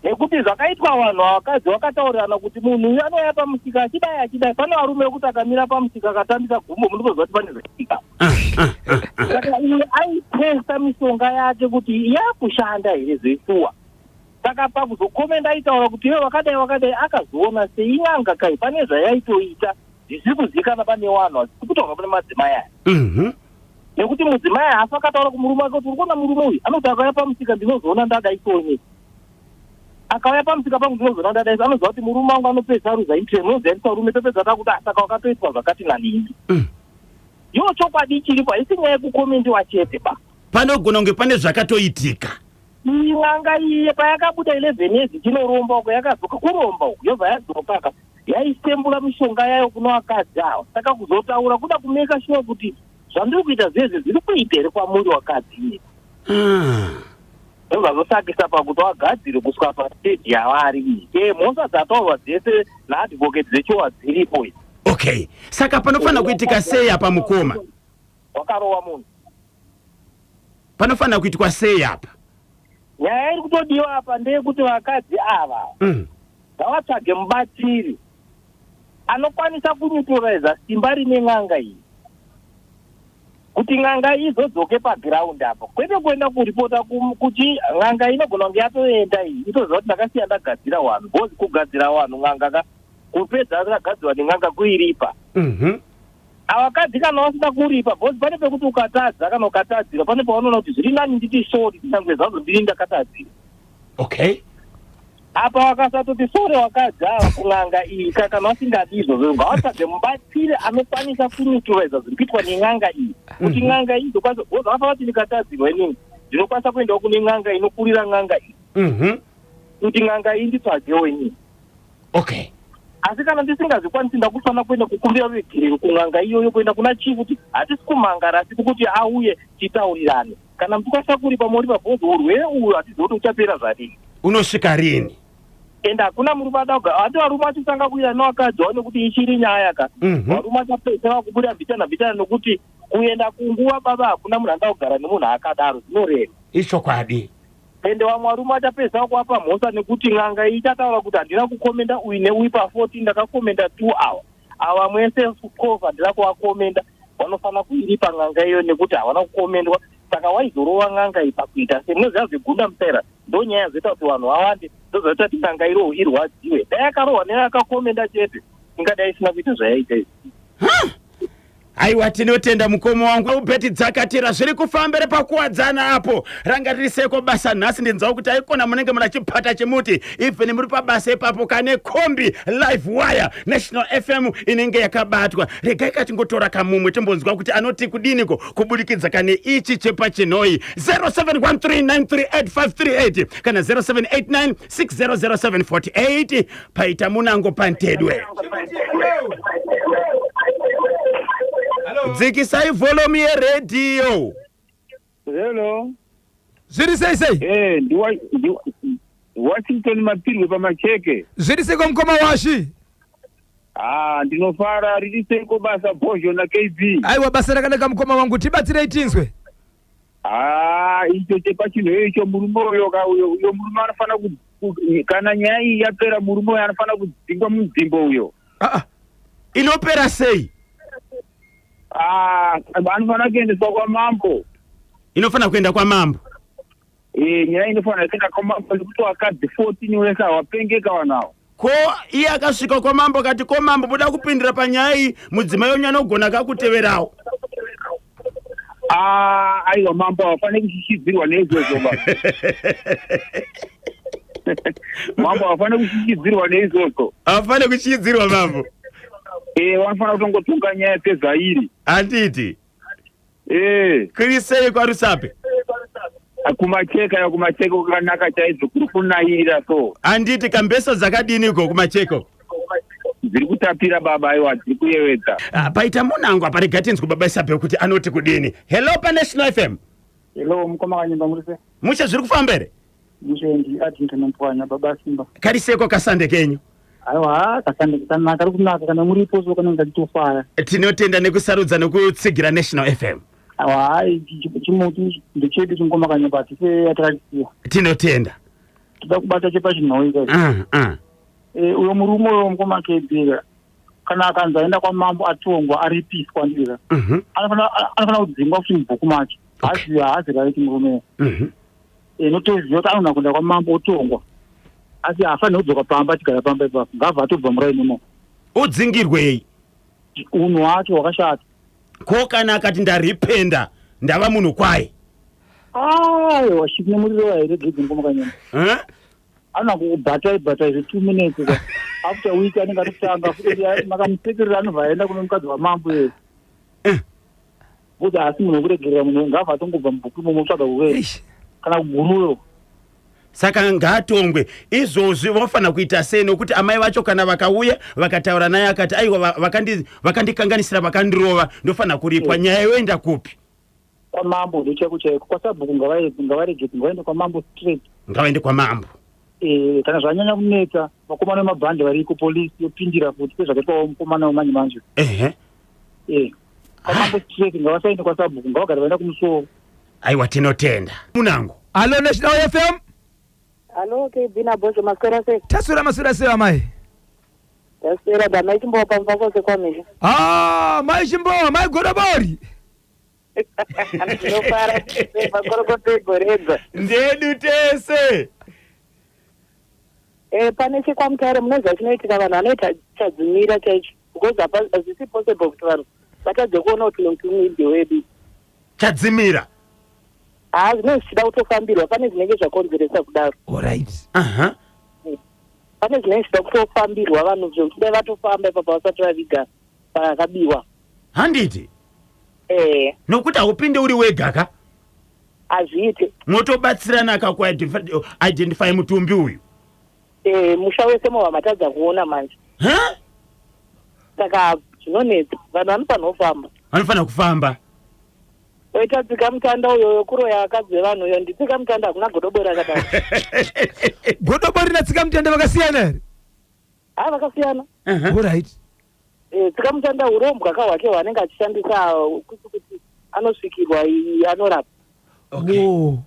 nekuti zvakaitwa vanhu vakadzi vakataurirana kuti munhu uyu anouya pamusika achidai achidai. Pane varume vekuti akamira pamusika akatambisa gumbo, munotoziva kuti pane zvaitika. Saka iye aitesta mishonga yake kuti yakushanda here zvesuwa. Saka pakuzokomenda aitaura kuti iwe wakadai wakadai, akazoona sein'anga kai pane zvayaitoita zvisiri kuzivikanwa pane vanhu, hazvisi kutaurwa kune madzimai aya. Nekuti mudzimai haafa akataura kumurume wake kuti uri kuona murume uyu anoti akauya pamusika ndinozoona ndadai soni, akauya pamusika pangu ndinozoona ndadai. Anoziva kuti murume wangu anopedza aruza interest, unoziva kuti varume topedza takuti, "Ah, saka wakatoitwa zvakati nanini." Yo chokwadi chiripo, haisi nyaya yekukomendiwa chete ba. Panogona kunge pane zvakatoitika. Iyi n'anga iye payakabuda 11 years ichinoromba uko, yakadzoka kuromba uko, yobva yadzoka ka, yaisembura mishonga yayo kuno vakadzi ava. Saka kuzotaura kuda kumeka sure kuti zvandiri kuita zvezvi zviri kuita here kwamuri wakadzi iye, ndozvazosakisa pakuti wagadzire kusvika pastage yavari iyi. Mhosva dzataurwa dzese naadvocate dzechowa dziripo idzi. Okay, saka panofanira kuitika sei apa, mukoma? Wakarova munhu. Panofanira kuitwa sei apa? Nyaya iri kutodiwa apa ndeyekuti vakadzi ava Ngavatsvage mubatsiri anokwanisa kuneutraliza simba rine n'anga iyi, kuti n'anga iyi izodzoke pagiraundi apo, kwete kuenda kuripota kuti n'anga inogona kunge yatoenda iyi, itoziva kuti ndakasiya ndagadzira vanhu, because kugadzira vanhu n'anga ka kupedza akagadzirwa nen'anga kuiripa. Avakadzi kana vasina kuripa, because pane pekuti ukatadza kana ukatadzira, pane paunoona kuti zviri nani nditi sorry, kunyangwe zvazvo ndini ndakatadzira. Apa vakasatoti sorry vakadzi ava kun'anga iyi, kana vasingadi izvozvo, ngavatsvage mubatsiri anokwanisa kuneutraliza zviri kuitwa nen'anga iyi, kuti n'anga iyi izokwanisa, because vanofanira kuti ndikatadzirwa inini ndinokwanisa kuendawo kune n'anga inokurira n'anga iyi, kuti n'anga iyi nditsvagewo inini. Asi kana ndisingazvikwanisi, ndakufanira kuenda kukumbira ruregerero kun'anga iyoyo, kuenda kuna chief kuti hatisi kumangara, asi kuti auye titaurirane. Kana muchikwanisa kuripa, moripa, because urwere uyu hatizivi kuti uchapera zvadini. Unosvika rini? Ende hakuna murume ada kugara, hati varume vachitanga kuita nevakadzi vavo nekuti ichiri nyaya ka. Varume vachapedzisira vakubuda mbitana mbitana, nekuti kuenda kunguva, baba, hakuna munhu anoda kugara nemunhu akadaro, zvinorema. Ichokwadi. Ende vamwe varume vachapedzisa kuvapa mhosva, nekuti n'anga iyi ichataura kuti handina kukomenda uyu neuyu pa14, ndakakomenda 2 awa ava mwese 12 handina kuvakomenda. Vanofanira kuiripa n'anga iyo nekuti havana kukomendwa. Saka waizorova n'anga iyi pakuita sei? Munoziva zvegunda musaira, ndo nyaya zoita kuti vanhu vawande, ndozoita kuti n'anga iroho irwadziwe. Dai akarohwa neakakomenda chete, ingadai isina kuita zvayaita izvi. Aiwa, tinotenda mukoma wangu Ubheti Dzakatira. Zviri kufambere pakuwadzana apo. Ranga riri seko basa nhasi? Ndinzwa kuti aikona munenge muna chipata chimuti, even muri pabasa ipapo, kane kombi live wire National FM inenge yakabatwa. Regai katingotora kamumwe timbonzwa kuti anoti kudiniko kubudikidza kane ichi chepachinoi. 0713938538 kana 0789600748. Paita munango pantedwe. Dzikisai volume yeredhiyo. Hello. Zviri sei sei? Ndi Washington Mapirwe pamacheke. Zviri seiko, mukoma Washi? Ah, ndinofara. Riri seiko basa, Bhozho na KB? Aiwa, basa rakanaka, mukoma wangu. Tibatsirei tinzwe. Ah, icho chepachinhu icho, murume uyo ka, uyo murume anofanira kana nyaya iyi yapera, murume uyo anofanira kudzingwa munzvimbo uyo. Ah, ah. Inopera sei? Ah, anofanira kuendeswa kwamambo. Inofanira kuenda kwamambo. Nyaya inofanira kuenda kwamambo nekuti vakadzi 14 wese hawapengeka vanhu ava. Ko iye akasvika kwamambo akati, "Ko mambo, muda kupindira panyaya iyi," mudzimai wenyu anogona kakuteverawo? Ah, aiwa, mambo havafaniri kuchichidzirwa neizvozvo ba. Mambo havafaniri kuchichidzirwa neizvozvo. Havafaniri kuchichidzirwa mambo. Vanofanira kutongotonga nyaya sezvairi. Handiti? Eh. Kuri sei kwaRusape? Kumacheka ya, kumacheka kwakanaka chaizvo, kuri kunayirira so. Handiti? Kambesa dzakadiniko kumacheko? Dziri kutapira baba, aiwa, dziri kuyevedza. Ah, paita munango apa. Rega tinzwe baba Isabel kuti anoti kudini. Hello paNational FM. Hello, mukoma Kanyemba, muri sei? Mushe, zviri kufamba here? Mushe, ndi Addington Mpwanya, baba Simba. Kariseko kasande kenyu? Aiwa, kasande kanaka, kari kunaka. Kana muripo so kanenge kachitofaya. Tinotenda nekusarudza nekutsigira National FM. Aiwa, hai, chimuti ndechedu chingoma Kanyemba, hatise yatakachisiya. Tinotenda. Toda kubata chepachinhoi kai. Uyo murume uyo, mukoma Kebhera, kana akanzi aenda kwamambo atongwa aripiswa ndira, anofanira kudzingwa futi mubhuku macho. Haazi right murume. Notoziva kuti anoona kuenda kwamambo otongwa, asi haafaniri kudzoka pamba achigara pamba ipapo. Ngabva atobva muraini imomo. Udzingirwei? Unhu hwake hwakashata. Ko kana akati ndaripenda, ndava munhu kwaye? Aiwa, shiki nemuriro hairegedzi, mukoma Kanyemba. Eh? Anoona kukubhatai bhatai zve2 minutes ka, after week anenge atotanga. Makamusekerera, anobva aenda kune mukadzi wamambo iye. Because haasi munhu wekuregerera. Munhu ngabva atongobva mubhuku imomo, kutsvaga kuwe kana kuguruyo. Saka ngaatongwe izvozvi. Vofanira kuita sei? Nokuti amai vacho kana vakauya vakataura naye akati, "Aiwa, vakandikanganisira, vakandirova, ndofanira kuripwa," nyaya yoenda kupi? Kwamambo, ndo chaiko chaiko. Kwasabhuku ngavaregedzi, ngavaende kwamambo straight. Ngavaende kwamambo. Kana zvanyanya kunetsa, vakomana vemabhande variko, polisi yopindira futi sezvakaitwawo mukomana wemanje manje. Kwamambo straight, ngavasaende kwasabhuku, ngavagare vaenda kumusoro. Aiwa, tinotenda munango. Hallo, National FM. Alo KB naBhozho maswera sei? Taswera maswera sei amai? Taswera da mai Chimbowa pamufakose kwamhizha. Ah, mai Chimbowa, mai Godobori. Ndinofara makorokoto egoredzwa. Ndedu tese. Eh, pane chekwamutare munoziva chinoitika vanhu vanoita chadzimira chaicho because hazvisi possible kuti vanhu vatadze kuona kuti mutumwi ndewedu. Chadzimira. Haa zvinenge zvichida kutofambirwa pane zvinenge zvakonzeresa kudaro. Alright. Aha. Pane zvinenge zvichida kutofambirwa vanhu zvekuti dai vatofamba ipapa vasati vaviga pakabiwa. Handiti? Eh. Nokuti haupinde uri wega ka? Hazviite. Motobatsirana ka kuidentify mutumbi uyu. Eh, musha wese mova matadza kuona manje. Huh? Saka zvinonetsa vanhu vanofanira kufamba. Vanofanira kufamba. Oita tsika mutanda uyo wekuroya vakadzi vevanhu uyo nditsika mutanda hakuna godobori akadaro. Godobori natsika mutanda vakasiyana here? Ha vakasiyana. Alright. Eh, tsika mutanda urombwa ka hwake hwaanenge achishandisa kuti kuti anosvikirwa anorapa. Okay. Oh.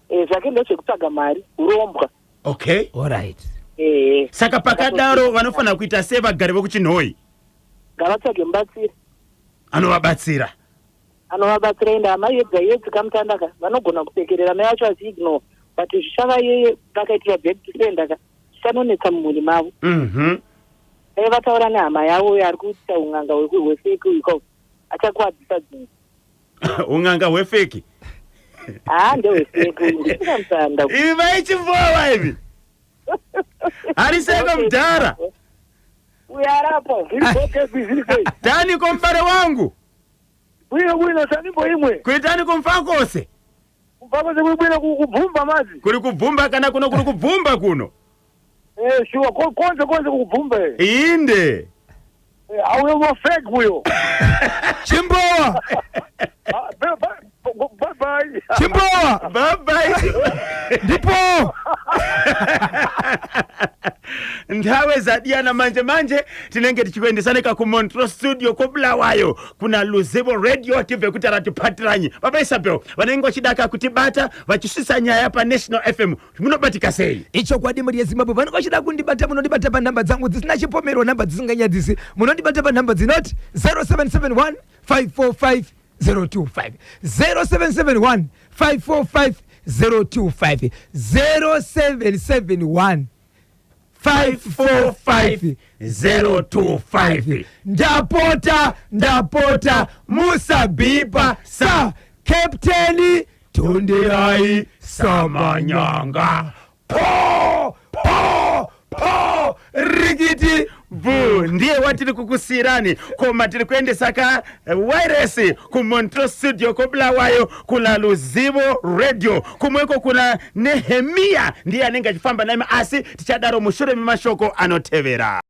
Eh, zvake ndezvekutsvaga mari urombwa. Okay. Alright. Eh. Saka pakadaro vanofanira kuita sei vagari vekuChinhoyi? Ngavatsvage mubatsiri. Anovabatsira. Anovabatsira ende amai yedza iye tsika mutanda ka vanogona kusekerera mai vacho vachiignore but zvichava yeye vakaitirwa back to sender ka zvichanonetsa mumhuri mavo. Dai vataura nehama yavo uyo ari kuita un'anga hwefeki uyu ka achakuwadzisa dzinza. Un'anga hwefeki? Haa ndehwefeki uyu nditsika mutanda. Ivi vaichimbowa ivi. Hariseko mudhara. Uyo arapo. Tani komfare wangu. Bwino bwino sanimbo imwe. Kuitani komfakose? Kumfakose kuri bwino kubvumba madzi. Kuri kubvumba kana kuno kuri kubvumba kuno. Eh shuwa konze konze kukubvumba. Inde. Auyo mo fake uyo. Chimbowa. Bye bye. Chimbowa. Bye bye. Ndipo. Nthawe zadiyana manje manje tinenge tichikuendesanika kuMontro Studio koBulawayo kuna Luzivo Radio tibve kuti ratipatiranyi. Baba Isabel vanenge vachidaka kutibata vachisvitsa nyaya paNational FM munobatika sei? Ichokwadi mhuri yeZimbabwe vanenge vachida kundibata munondibata panhamba dzangu dzisina chipomero nhamba dzisinganyadzisi munondibata panhamba dzinoti 0771 545 025 0771 545 025 0771 545 025. Ndapota ndapota musabhipa sa Captain Tonderai Samanyanga. Po po po rikiti bu ndiye watiri kukusiyirani koma tiri kuendesa ka wireless kuMontro Studio koBulawayo kuna Luzivo Radio kumweko kuna Nehemia ndiye anenge achifamba nami asi tichadaro mushure memashoko anotevera.